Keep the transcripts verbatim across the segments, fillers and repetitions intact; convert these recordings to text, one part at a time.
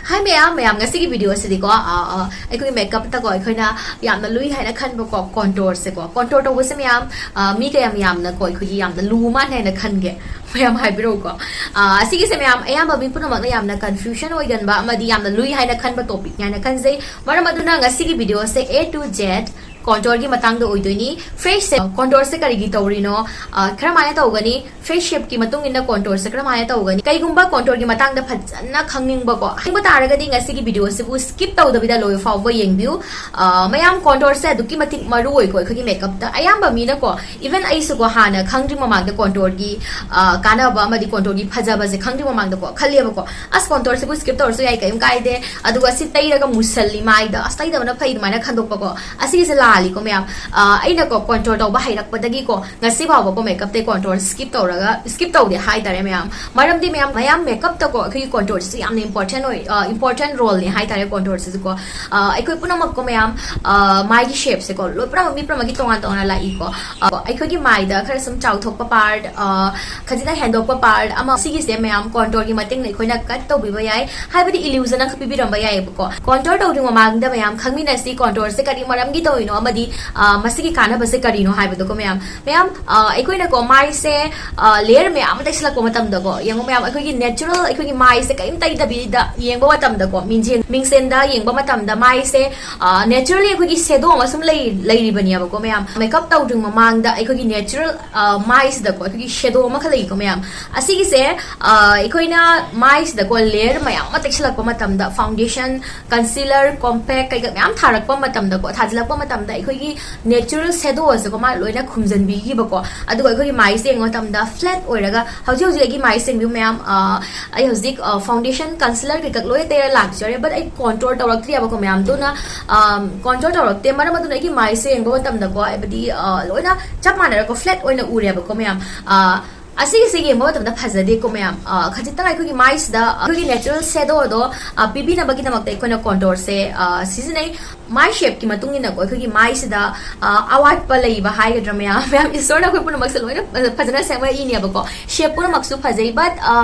ꯍꯥꯏ ꯃꯌꯥꯝ ꯃꯌꯥꯝ, ꯉꯁꯤꯒꯤ ꯚꯤꯗꯤꯑꯣꯁꯤꯗꯤꯀꯣ, ꯑ, ꯑ, ꯑꯩꯈꯣꯏꯒꯤ ꯃꯦꯀꯞꯇꯀꯣ, ꯑꯩꯈꯣꯏꯅ ꯌꯥꯝꯅ ꯂꯨꯏ ꯍꯥꯏꯅ ꯈꯟꯕꯀꯣ, ꯀꯣꯟꯇꯣꯔꯁꯦꯀꯣ, ꯀꯣꯟꯇꯣꯔ ꯇꯧꯕꯁꯦ ꯃꯌꯥꯝ, ꯑ, ꯃꯤ ꯀꯌꯥꯝ ꯌꯥꯝꯅꯀꯣ ꯑꯩꯈꯣꯏꯒꯤ ꯌꯥꯝꯅ ꯂꯨ ꯃꯥꯜꯂꯦ ꯍꯥꯏꯅ ꯈꯟꯒꯦ? ꯃꯌꯥꯝ ꯍꯥꯏꯕꯤꯔꯛꯎꯀꯣ. ꯑ, ꯑꯁꯤꯒꯤꯁꯦ ꯃꯌꯥꯝ, ꯑꯌꯥꯝꯕ ꯃꯤ ꯄꯨꯝꯅꯃꯛꯅ ꯌꯥꯝꯅ ꯀꯟꯐ꯭ꯌꯨꯖꯟ ꯑꯣꯏꯒꯟꯕ ꯑꯃꯗꯤ ꯌꯥꯝꯅ ꯂꯨꯏ ꯍꯥꯏꯅ ꯈꯟꯕ ꯇꯣꯄꯤꯛꯅꯤ ꯍꯥꯏꯅ ꯈꯟꯖꯩ. ꯃꯔꯝ ꯑꯗꯨꯅ ꯉꯁꯤꯒꯤ ꯚꯤꯗꯤꯑꯣꯁꯦ A to Z ꯀꯣꯟꯇꯣꯔꯒꯤ ꯃꯇꯥꯡꯗ ꯑꯣꯏꯗꯣꯏꯅꯤ. ꯐꯦꯁꯁꯦ ꯀꯣꯟꯇꯣꯔꯁꯦ ꯀꯔꯤꯒꯤ ꯇꯧꯔꯤꯅꯣ, ꯑ, ꯀꯔꯝꯍꯥꯏꯅ ꯇꯧꯒꯅꯤ, ꯐꯦꯁ ꯁꯦꯞꯀꯤ ꯃꯇꯨꯡ ꯏꯟꯅ ꯀꯣꯟꯇꯣꯔꯁꯦ ꯀꯔꯝꯍꯥꯏꯅ ꯇꯧꯒꯅꯤ? ꯀꯩꯒꯨꯝꯕ ꯀꯣꯟꯇꯣꯔꯒꯤ ꯃꯇꯥꯡꯗ ꯐꯖꯅ ꯈꯪꯅꯤꯡꯕꯀꯣ, ꯈꯪꯕ ꯇꯥꯔꯒꯗꯤ ꯉꯁꯤꯒꯤ ꯚꯤꯗꯤꯑꯣꯁꯤꯕꯨ ꯁ꯭ꯀꯤꯞ ꯇꯧꯗꯕꯤꯗ ꯂꯣꯏꯕ ꯐꯥꯎꯕ ꯌꯦꯡꯕꯤꯌꯨ. ꯑ, ꯃꯌꯥꯝ, ꯀꯣꯟꯇꯣꯔꯁꯦ ꯑꯗꯨꯛꯀꯤ ꯃꯇꯤꯛ ꯃꯔꯨ ꯑꯣꯏꯀꯣ ꯑꯩꯈꯣꯏꯒꯤ ꯃꯦꯀꯞꯇ. ꯑꯌꯥꯝꯕ ꯃꯤꯅꯀꯣ, ꯏꯚꯟ ꯑꯩꯁꯨꯀꯣ, ꯍꯥꯟꯅ ꯈꯪꯗ꯭ꯔꯤ ꯃꯃꯥꯡꯗ ꯀꯣꯟꯇꯣꯔꯒꯤ, ꯑ, ꯀꯥꯟꯅꯕ ꯑꯃꯗꯤ ꯀꯣꯟꯇꯣꯔꯒꯤ ꯐꯖꯕꯁꯦ ꯈꯪꯗ꯭ꯔꯤ ꯃꯃꯥꯡꯗꯀꯣ ꯈꯜꯂꯦꯕꯀꯣ, "ꯑꯁ, ꯀꯣꯟꯇꯣꯔꯁꯤꯕꯨ ꯁ꯭ꯀꯤꯞ ꯇꯧꯔꯁꯨ ꯌꯥꯏ, ꯀꯔꯤꯝ ꯀꯥꯏꯗꯦ, ꯑꯗꯨꯒ ꯁꯤ ꯇꯩꯔꯒ ꯃꯨꯁꯜꯂꯤ ꯃꯥꯏꯗ, ꯑꯁ, ꯇꯩꯗꯕꯅ ꯐꯩ" ꯑꯗꯨꯃꯥꯏꯅ ꯈꯟꯗꯣꯛꯄꯀꯣ. ꯑꯁꯤꯒꯤꯁꯦ ꯂꯥꯜꯂꯤꯀꯣ ꯃꯌꯥꯝ. ꯑ, ꯑꯩꯅꯀꯣ ꯀꯣꯟꯇꯣꯔ ꯇꯧꯕ ꯍꯩꯔꯛꯄꯗꯒꯤꯀꯣ ꯉꯁꯤ ꯐꯥꯎꯕꯀꯣ ꯃꯦꯀꯞꯇꯩ ꯀꯣꯟꯇꯣꯔ ꯁ꯭ꯀꯤꯞ ꯇꯧꯔꯒ, ꯁ꯭ꯀꯤꯞ ꯇꯧꯗꯦ ꯍꯥꯏꯇꯥꯔꯦ ꯃꯌꯥꯝ. ꯃꯔꯝꯗꯤ ꯃꯌꯥꯝ, ꯃꯌꯥꯝ ꯃꯦꯀꯞꯇꯀꯣ ꯑꯩꯈꯣꯏꯒꯤ ꯀꯣꯟꯇꯣꯔꯁꯤꯁꯨ ꯌꯥꯝꯅ ꯏꯝꯄꯣꯔꯇꯦꯟ ꯑꯣꯏ, ꯑ, ꯏꯝꯄꯣꯔꯇꯦꯟ ꯔꯣꯜꯅꯦ ꯍꯥꯏꯇꯥꯔꯦ ꯀꯣꯟꯇꯣꯔꯁꯤꯁꯨꯀꯣ. ꯑ, ꯑꯩꯈꯣꯏ ꯄꯨꯝꯅꯃꯛꯀꯣ ꯃꯌꯥꯝ, ꯑ, ꯃꯥꯏꯒꯤ ꯁꯦꯞꯁꯦꯀꯣ ꯂꯣꯏ ꯄꯨꯝꯅꯃꯛ, ꯃꯤ ꯄꯨꯝꯅꯃꯛꯀꯤ ꯇꯣꯉꯥꯟ ꯇꯣꯉꯥꯟꯅ ꯂꯥꯛꯏꯀꯣ. ꯑ, ꯑꯩꯈꯣꯏꯒꯤ ꯃꯥꯏꯗ ꯈꯔ ꯁꯨꯝ ꯆꯥꯎꯊꯣꯛꯄ ꯄꯥꯔꯠ, ꯑ, ꯈꯖꯤꯛꯇꯪ ꯍꯦꯟꯗꯣꯛꯄ ꯄꯥꯔꯠ ꯑꯃ, ꯁꯤꯒꯤꯁꯦ ꯃꯌꯥꯝ ꯀꯣꯟꯇꯣꯔꯒꯤ ꯃꯇꯦꯡꯅ ꯑꯩꯈꯣꯏꯅ ꯀꯠ ꯇꯧꯕꯤꯕ ꯌꯥꯏ, ꯍꯥꯏꯕꯗꯤ ꯏꯂ꯭ꯌꯨꯖꯟ ꯑꯃꯈꯛ ꯄꯤꯕꯤꯔꯝꯕ ꯌꯥꯏꯑꯕꯀꯣ. ꯀꯣꯟꯇꯣꯔ ꯇꯧꯗ꯭ꯔꯤ ꯃꯃꯥꯡꯗ ꯃꯌꯥꯝ ꯈꯪꯃꯤꯟꯅꯁꯤ ꯀꯣꯟꯇꯣꯔꯁꯦ ꯀꯔꯤ ꯃꯔꯝꯒꯤ ꯇꯧꯔꯤꯅꯣ ꯑꯃꯗꯤ, ꯑ, ꯃꯁꯤꯒꯤ ꯀꯥꯟꯅꯕꯁꯦ ꯀꯔꯤꯅꯣ ꯍꯥꯏꯕꯗꯣꯀꯣ ꯃꯌꯥꯝ. ꯃꯌꯥꯝ, ꯑ, ꯑꯩꯈꯣꯏꯅꯀꯣ ꯃꯥꯏꯁꯦ, ꯑ, ꯂꯦꯌꯔ ꯃꯌꯥꯝ ꯑꯃ ꯇꯩꯁꯜꯂꯛꯄ ꯃꯇꯝꯗꯀꯣ, ꯌꯦꯡꯉꯣ ꯃꯌꯥꯝ, ꯑꯩꯈꯣꯏꯒꯤ ꯅꯦꯆꯔꯦꯜ ꯑꯩꯈꯣꯏꯒꯤ ꯃꯥꯏꯁꯦ ꯀꯔꯤꯝ ꯇꯩꯗꯕꯤꯗ ꯌꯦꯡꯕ ꯃꯇꯝꯗꯀꯣ, ꯃꯤꯡꯖꯦꯜ, ꯃꯤꯡꯁꯦꯜꯗ ꯌꯦꯡꯕ ꯃꯇꯝꯗ ꯃꯥꯏꯁꯦ, ꯑ, ꯅꯦꯆꯔꯦꯜꯂꯤ ꯑꯩꯈꯣꯏꯒꯤ ꯁꯦꯗꯣ ꯑꯃ ꯁꯨꯝ ꯂꯩ-, ꯂꯩꯔꯤꯕꯅꯦꯕꯀꯣ ꯃꯌꯥꯝ. ꯃꯦꯀꯞ ꯇꯧꯗ꯭ꯔꯤ ꯃꯃꯥꯡꯗ ꯑꯩꯈꯣꯏꯒꯤ ꯅꯦꯆꯔꯦꯜ, ꯑ, ꯃꯥꯏꯁꯤꯗꯀꯣ ꯑꯩꯈꯣꯏꯒꯤ ꯁꯦꯗꯣ ꯑꯃꯈꯛ ꯂꯩꯀꯣ ꯃꯌꯥꯝ. ꯑꯁꯤꯒꯤꯁꯦ, ꯑ, ꯑꯩꯈꯣꯏꯅ ꯃꯥꯏꯁꯤꯗꯀꯣ ꯂꯦꯌꯔ ꯃꯌꯥꯝ ꯑꯃ ꯇꯩꯁꯜꯂꯛꯄ ꯃꯇꯝꯗ, ꯐꯥꯎꯟꯗꯦꯁꯟ, ꯀꯟꯁꯤꯂꯔ, ꯀꯣꯝꯄꯦꯛ ꯀꯩꯀꯥ ꯃꯌꯥꯝ ꯊꯥꯔꯛꯄ ꯃꯇꯝꯗꯀꯣ, ꯊꯥꯖꯤꯜꯂꯛꯄ ꯃꯇꯝꯗ ꯑꯩꯈꯣꯏꯒꯤ ꯅꯦꯆꯔꯦꯜ ꯁꯦꯗꯣ ꯑꯁꯦꯀꯣ ꯃꯥ ꯂꯣꯏꯅ ꯈꯨꯝꯖꯤꯟꯕꯤꯈꯤꯕꯀꯣ. ꯑꯗꯨꯒ ꯑꯩꯈꯣꯏꯒꯤ ꯃꯥꯏꯁꯦ ꯌꯦꯡꯕ ꯃꯇꯝꯗ ꯐ꯭ꯂꯦꯠ ꯑꯣꯏꯔꯒ, ꯍꯧꯖꯤꯛ ꯍꯧꯖꯤꯛ ꯑꯩꯒꯤ ꯃꯥꯏꯁꯦ ꯌꯦꯡꯕꯤꯌꯨ ꯃꯌꯥꯝ, ꯑ, ꯑꯩ ꯍꯧꯖꯤꯛ, ꯑ, ꯐꯥꯎꯟꯗꯦꯁꯟ, ꯀꯟꯁꯤꯂꯔ ꯀꯩꯀꯥ ꯂꯣꯏ ꯇꯩꯔ ꯂꯥꯛꯆꯔꯦ, but ꯑꯩ ꯀꯣꯟꯇꯣꯔ ꯇꯧꯔꯛꯇ꯭ꯔꯤꯑꯕꯀꯣ ꯃꯌꯥꯝ. ꯑꯗꯨꯅ, ꯑ, ꯀꯣꯟꯇꯣꯔ ꯇꯧꯔꯛꯇꯦ. ꯃꯔꯝ ꯑꯗꯨꯅ ꯑꯩꯒꯤ ꯃꯥꯏꯁꯦ ꯌꯦꯡꯕ ꯃꯇꯝꯗꯀꯣ, ꯍꯥꯏꯕꯗꯤ, ꯑ, ꯂꯣꯏꯅ ꯆꯞ ꯃꯥꯟꯅꯔꯒ ꯐ꯭ꯂꯦꯠ ꯑꯣꯏꯅ ꯎꯔꯦꯕꯀꯣ ꯃꯌꯥꯝ. ꯑ, ꯑꯁꯤꯒꯤꯁꯦ ꯌꯦꯡꯕ ꯃꯇꯝꯗ ꯐꯖꯗꯦꯀꯣ ꯃꯌꯥꯝ꯫ ꯑ, ꯈꯖꯤꯛꯇꯪ ꯑꯩꯈꯣꯏꯒꯤ ꯃꯥꯏꯁꯤꯗ ꯑꯩꯈꯣꯏꯒꯤ natural shadowꯗꯣ, ꯑ, ꯄꯤꯕꯤꯅꯕꯒꯤꯗꯃꯛꯇ ꯑꯩꯈꯣꯏꯅ contourꯁꯦ, ꯑ, ꯁꯤꯖꯤꯟꯅꯩ꯫ ꯃꯥꯏ shapeꯀꯤ ꯃꯇꯨꯡ ꯏꯟꯅꯀꯣ ꯑꯩꯈꯣꯏꯒꯤ ꯃꯥꯏꯁꯤꯗ, ꯑ, ꯑꯋꯥꯠꯄ ꯂꯩꯕ ꯍꯥꯏꯒꯗ꯭ꯔꯥ ꯃꯌꯥꯝ, ꯃꯌꯥꯝ ꯏꯁꯣꯔꯅ ꯑꯩꯈꯣꯏ ꯄꯨꯝꯅꯃꯛꯁꯦ ꯂꯣꯏꯅ ꯐꯖꯅ ꯁꯦꯝꯃꯛꯏꯅꯦꯕꯀꯣ꯫ Shape ꯄꯨꯝꯅꯃꯛꯁꯨ ꯐꯖꯩ, but, ꯑ,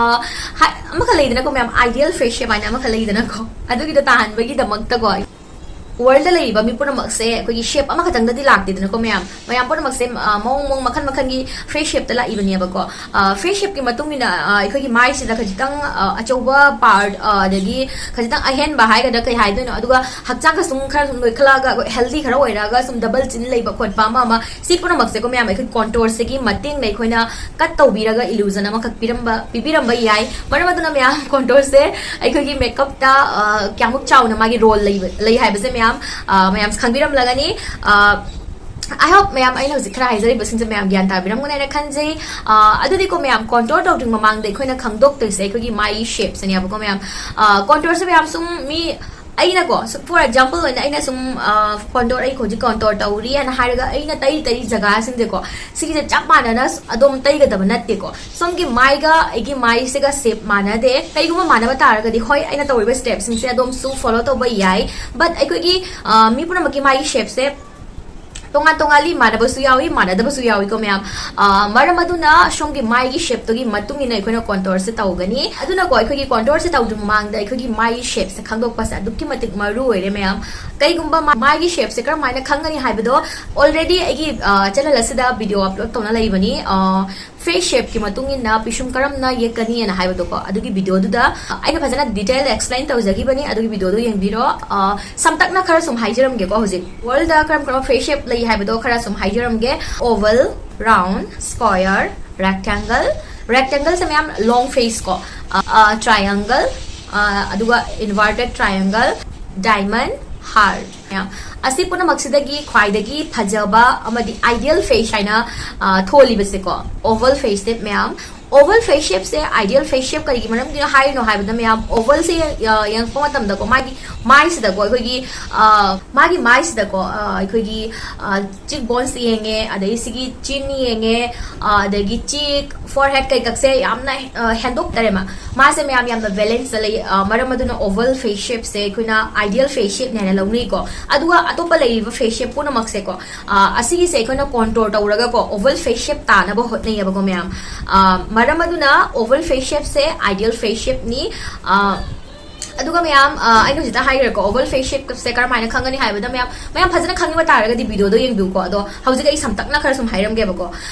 ꯍꯥꯏ-, ꯑꯃꯈꯛ ꯂꯩꯗꯅꯀꯣ ꯃꯌꯥꯝ, ideal face shape ꯍꯥꯏꯅ ꯑꯃꯈꯛ ꯂꯩꯗꯅꯀꯣ, ꯑꯗꯨꯒꯤꯗꯣ ꯇꯥꯍꯟꯕꯒꯤꯗꯃꯛꯇꯀꯣ꯫ Worldꯗ ꯂꯩꯔꯤꯕ ꯃꯤ ꯄꯨꯝꯅꯃꯛꯁꯦ ꯑꯩꯈꯣꯏꯒꯤ shape ꯑꯃꯈꯛꯇꯪꯗꯗꯤ ꯂꯥꯛꯇꯦꯗꯅꯀꯣ ꯃꯌꯥꯝ꯫ ꯃꯌꯥꯝ ꯄꯨꯝꯅꯃꯛꯁꯦ, ꯑ, ꯃꯑꯣꯡ ꯃꯑꯣꯡ ꯃꯈꯜ ꯃꯈꯜꯒꯤ face shapeꯇ ꯂꯥꯛꯏꯕꯅꯦꯕꯀꯣ꯫ ꯑ, face shapeꯀꯤ ꯃꯇꯨꯡ ꯏꯟꯅ, ꯑ, ꯑꯩꯈꯣꯏꯒꯤ ꯃꯥꯏꯁꯤꯗ ꯈꯖꯤꯛꯇꯪ, ꯑ, ꯑꯆꯧꯕ part, ꯑ, ꯑꯗꯒꯤ ꯈꯖꯤꯛꯇꯪ ꯑꯍꯦꯟꯕ ꯍꯥꯏꯒꯗ꯭ꯔꯥ ꯀꯩ ꯍꯥꯏꯗꯣꯏꯅꯣ, ꯑꯗꯨꯒ ꯍꯛꯆꯥꯡꯒ ꯁꯨꯝ ꯈꯔ ꯁꯨꯝ ꯅꯣꯏꯈꯠꯂꯛꯑꯒ ꯑꯩꯈꯣꯏ healthy ꯈꯔ ꯑꯣꯏꯔꯛꯑꯒ ꯁꯨꯝ double chin ꯂꯩꯕ ꯈꯣꯠꯄ ꯑꯃ ꯑꯃ, ꯁꯤ ꯄꯨꯝꯅꯃꯛꯁꯦꯀꯣ ꯃꯌꯥꯝ ꯑꯩꯈꯣꯏ contourꯁꯤꯒꯤ ꯃꯇꯦꯡꯗ ꯑꯩꯈꯣꯏꯅ cut ꯇꯧꯕꯤꯔꯒ illusion ꯑꯃꯈꯛ ꯄꯤꯔꯝꯕ, ꯄꯤꯕꯤꯔꯝꯕ ꯌꯥꯏ꯫ ꯃꯔꯝ ꯑꯗꯨꯅ ꯃꯌꯥꯝ contourꯁꯦ ꯑꯩꯈꯣꯏꯒꯤ makeupꯇ, ꯑ, ꯀꯌꯥꯃꯨꯛ ꯆꯥꯎꯅ ꯃꯥꯒꯤ role ꯂꯩꯕ, ꯂꯩ ꯍꯥꯏꯕꯁꯦ ꯃꯌꯥꯝ, ꯑ, ꯃꯌꯥꯝ ꯈꯪꯕꯤꯔꯝꯂꯒꯅꯤ꯫ ꯑ, I hope ꯃꯌꯥꯝ ꯑꯩꯅ ꯍꯧꯖꯤꯛ ꯈꯔ ꯍꯥꯏꯖꯔꯤꯕꯁꯤꯡꯁꯦ ꯃꯌꯥꯝ ꯒ꯭ꯌꯥꯟ ꯇꯥꯕꯤꯔꯝꯒꯅꯤ ꯍꯥꯏꯅ ꯈꯟꯖꯩ꯫ ꯑ, ꯑꯗꯨꯗꯤꯀꯣ ꯃꯌꯥꯝ contour ꯇꯧꯗ꯭ꯔꯤꯉꯩ ꯃꯃꯥꯡꯗ ꯑꯩꯈꯣꯏꯅ ꯈꯪꯗꯣꯛꯇꯣꯏꯁꯦ ꯑꯩꯈꯣꯏꯒꯤ ꯃꯥꯏ shapeꯁꯤꯅꯦꯕꯀꯣ ꯃꯌꯥꯝ꯫ ꯑ, contourꯁꯦ ꯃꯌꯥꯝ ꯁꯨꯝ ꯃꯤ ꯑꯩꯅꯀꯣ, ꯁꯨꯝ, for example ꯑꯣꯏꯅ ꯑꯩꯅ ꯁꯨꯝ, ꯑ, contour, ꯑꯩ ꯍꯧꯖꯤꯛ contour ꯇꯧꯔꯤ ꯍꯥꯏꯅ ꯍꯥꯏꯔꯒ ꯑꯩꯅ ꯇꯩ ꯇꯩ ꯖꯒꯥꯁꯤꯡꯁꯦꯀꯣ, ꯁꯤꯒꯤꯁꯦ ꯆꯞ ꯃꯥꯟꯅꯅ ꯑꯗꯨꯝ ꯇꯩꯒꯗꯕ ꯅꯠꯇꯦꯀꯣ꯫ ꯁꯣꯝꯒꯤ ꯃꯥꯏꯒ ꯑꯩꯒꯤ ꯃꯥꯏꯁꯤꯒ shape ꯃꯥꯟꯅꯗꯦ꯫ ꯀꯩꯒꯨꯝꯕ ꯃꯥꯟꯅꯕ ꯇꯥꯔꯒꯗꯤ, ꯍꯣꯏ, ꯑꯩꯅ ꯇꯧꯔꯤꯕ stepꯁꯤꯡꯁꯦ ꯑꯗꯣꯝꯁꯨ follow ꯇꯧꯕ ꯌꯥꯏ, but ꯑꯩꯈꯣꯏꯒꯤ, ꯑ, ꯃꯤ ꯄꯨꯝꯅꯃꯛꯀꯤ ꯃꯥꯏꯒꯤ shapeꯁꯦ ꯇꯣꯉꯥꯟ ꯇꯣꯉꯥꯜꯂꯤ, ꯃꯥꯟꯅꯕꯁꯨ ꯌꯥꯎꯏ, ꯃꯥꯟꯅꯗꯕꯁꯨ ꯌꯥꯎꯏꯀꯣ ꯃꯌꯥꯝ꯫ ꯑ, ꯃꯔꯝ ꯑꯗꯨꯅ ꯁꯣꯝꯒꯤ ꯃꯥꯏꯒꯤ shapeꯇꯨꯒꯤ ꯃꯇꯨꯡ ꯏꯟꯅ ꯑꯩꯈꯣꯏꯅ contourꯁꯦ ꯇꯧꯒꯅꯤ꯫ ꯑꯗꯨꯅꯀꯣ ꯑꯩꯈꯣꯏꯒꯤ contourꯁꯦ ꯇꯧꯗ꯭ꯔꯤ ꯃꯃꯥꯡꯗ ꯑꯩꯈꯣꯏꯒꯤ ꯃꯥꯏꯒꯤ shapeꯁꯦ ꯈꯪꯗꯣꯛꯄꯁꯦ ꯑꯗꯨꯛꯀꯤ ꯃꯇꯤꯛ ꯃꯔꯨ ꯑꯣꯏꯔꯦ ꯃꯌꯥꯝ꯫ ꯀꯩꯒꯨꯝꯕ ꯃꯥ-, ꯃꯥꯏꯒꯤ shapeꯁꯦ ꯀꯔꯝꯍꯥꯏꯅ ꯈꯪꯒꯅꯤ ꯍꯥꯏꯕꯗꯣ already ꯑꯩꯒꯤ, ꯑ, channel ꯑꯁꯤꯗ video upload ꯇꯧꯅ ꯂꯩꯕꯅꯤ꯫ ꯑ, face shapeꯀꯤ ꯃꯇꯨꯡ ꯏꯟꯅ ꯄꯤꯁꯨꯝ ꯀꯔꯝꯅ ꯌꯦꯛꯀꯅꯤꯅ ꯍꯥꯏꯕꯗꯣꯀꯣ, ꯑꯗꯨꯒꯤ videoꯗꯨꯗ ꯑꯩꯅ ꯐꯖꯅ detail explain ꯇꯧꯖꯈꯤꯕꯅꯤ, ꯑꯗꯨꯒꯤ videoꯗꯣ ꯌꯦꯡꯕꯤꯔꯣ꯫ ꯑ, ꯁꯝꯇꯛꯅ ꯈꯔ ꯁꯨꯝ ꯍꯥꯏꯖꯔꯝꯒꯦꯀꯣ꯫ ꯍꯧꯖꯤꯛ worldꯗ ꯀꯔꯝ ꯀꯔꯝꯕ face shape ꯂꯩ ꯍꯥꯏꯕꯗꯣ ꯈꯔ ꯁꯨꯝ ꯍꯥꯏꯖꯔꯝꯒꯦ꯫ Oval, round, square, rectangle꯫ Rectangleꯁꯦ ꯃꯌꯥꯝ long face ꯀꯣ, ꯑ, ꯑ, triangle, ꯑ, ꯑꯗꯨꯒ inverted triangle, diamond, heart꯫ ꯃꯌꯥꯝ ꯑꯁꯤ ꯄꯨꯝꯅꯃꯛꯁꯤꯗꯒꯤ ꯈ꯭ꯋꯥꯏꯗꯒꯤ ꯐꯖꯕ ꯑꯃꯗꯤ ideal face ꯍꯥꯏꯅ, ꯑ, ꯊꯣꯜꯂꯤꯕꯁꯦꯀꯣ, oval face shape ꯃꯌꯥꯝ꯫ ꯑꯣꯚꯜ ꯐꯦꯁ ꯁꯦꯞꯁꯦ ꯑꯥꯏꯗꯤꯌꯦꯜ ꯐꯦꯁ ꯁꯦꯞ ꯀꯔꯤꯒꯤ ꯃꯔꯝꯒꯤꯅꯣ ꯍꯥꯏꯔꯤꯅꯣ ꯍꯥꯏꯕꯗ, ꯃꯌꯥꯝ ꯑꯣꯚꯜꯁꯦ ꯌꯦꯡꯉꯛꯄ ꯃꯇꯝꯗꯀꯣ, ꯃꯥꯒꯤ ꯃꯥꯏꯁꯤꯗꯀꯣ ꯑꯩꯈꯣꯏꯒꯤ ꯃꯥꯒꯤ ꯃꯥꯏꯁꯤꯗꯀꯣ ꯑꯩꯈꯣꯏꯒꯤ ꯆꯤꯛ ꯕꯣꯟꯁ ꯌꯦꯡꯉꯦ, ꯑꯗꯩ ꯁꯤꯒꯤ ꯆꯤꯟ ꯌꯦꯡꯉꯦ, ꯑꯗꯒꯤ ꯆꯤꯛ, ꯐꯣꯔ ꯍꯦꯠ ꯀꯩꯀꯛꯁꯦ ꯌꯥꯝꯅ ꯍꯦꯟꯗꯣꯛꯇꯔꯦ꯫ ꯃꯥꯁꯦ ꯃꯌꯥꯝ ꯌꯥꯝꯅ ꯕꯦꯂꯦꯟꯁꯇ ꯂꯩ꯫ ꯃꯔꯝ ꯑꯗꯨꯅ ꯑꯣꯚꯜ ꯐꯦꯁ ꯁꯦꯞꯁꯦ ꯑꯩꯈꯣꯏꯅ ꯑꯥꯏꯗꯤꯌꯦꯜ ꯐꯦꯁ ꯁꯦꯞꯅꯦ ꯍꯥꯏꯅ ꯂꯧꯅꯩꯀꯣ꯫ ꯑꯗꯨꯒ ꯑꯇꯣꯞꯄ ꯂꯩꯔꯤꯕ ꯐꯦꯁ ꯁꯦꯞ ꯄꯨꯝꯅꯃꯛꯁꯦꯀꯣ, ꯑꯁꯤꯒꯤꯁꯦ ꯑꯩꯈꯣꯏꯅ ꯀꯣꯟꯇꯣꯔ ꯇꯧꯔꯒꯀꯣ ꯑꯣꯚꯜ ꯐꯦꯁ ꯁꯦꯞ ꯇꯥꯅꯕ ꯍꯣꯠꯅꯩꯌꯦꯕꯀꯣ ꯃꯌꯥꯝ꯫ ꯃꯔꯝ ꯑꯗꯨꯅ ꯑꯣꯚꯜ ꯐꯦꯁ ꯁꯦꯞꯁꯦ ꯑꯥꯏꯗꯤꯌꯦꯜ ꯐꯦꯁ ꯁꯦꯞꯅꯤ꯫ ꯑꯗꯨꯒ ꯃꯌꯥꯝ, ꯑꯩꯅ ꯍꯧꯖꯤꯛꯇ ꯍꯥꯏꯈ꯭ꯔꯦꯀꯣ, ꯑꯣꯚꯜ ꯐꯦꯁ ꯁꯦꯞꯁꯦ ꯀꯔꯝꯍꯥꯏꯅ ꯈꯪꯒꯅꯤ ꯍꯥꯏꯕꯗ, ꯃꯌꯥꯝ ꯃꯌꯥꯝ ꯐꯖꯅ ꯈꯪꯅꯤꯡꯕ ꯇꯥꯔꯒꯗꯤ ꯚꯤꯗꯤꯑꯣꯗꯣ ꯌꯦꯡꯕꯤꯌꯨꯀꯣ꯫ ꯑꯗꯣ ꯍꯧꯖꯤꯛ ꯑꯩ ꯁꯝꯇꯛꯅ ꯈꯔ ꯁꯨꯝ ꯍꯥꯏꯔꯝꯒꯦꯕꯀꯣ꯫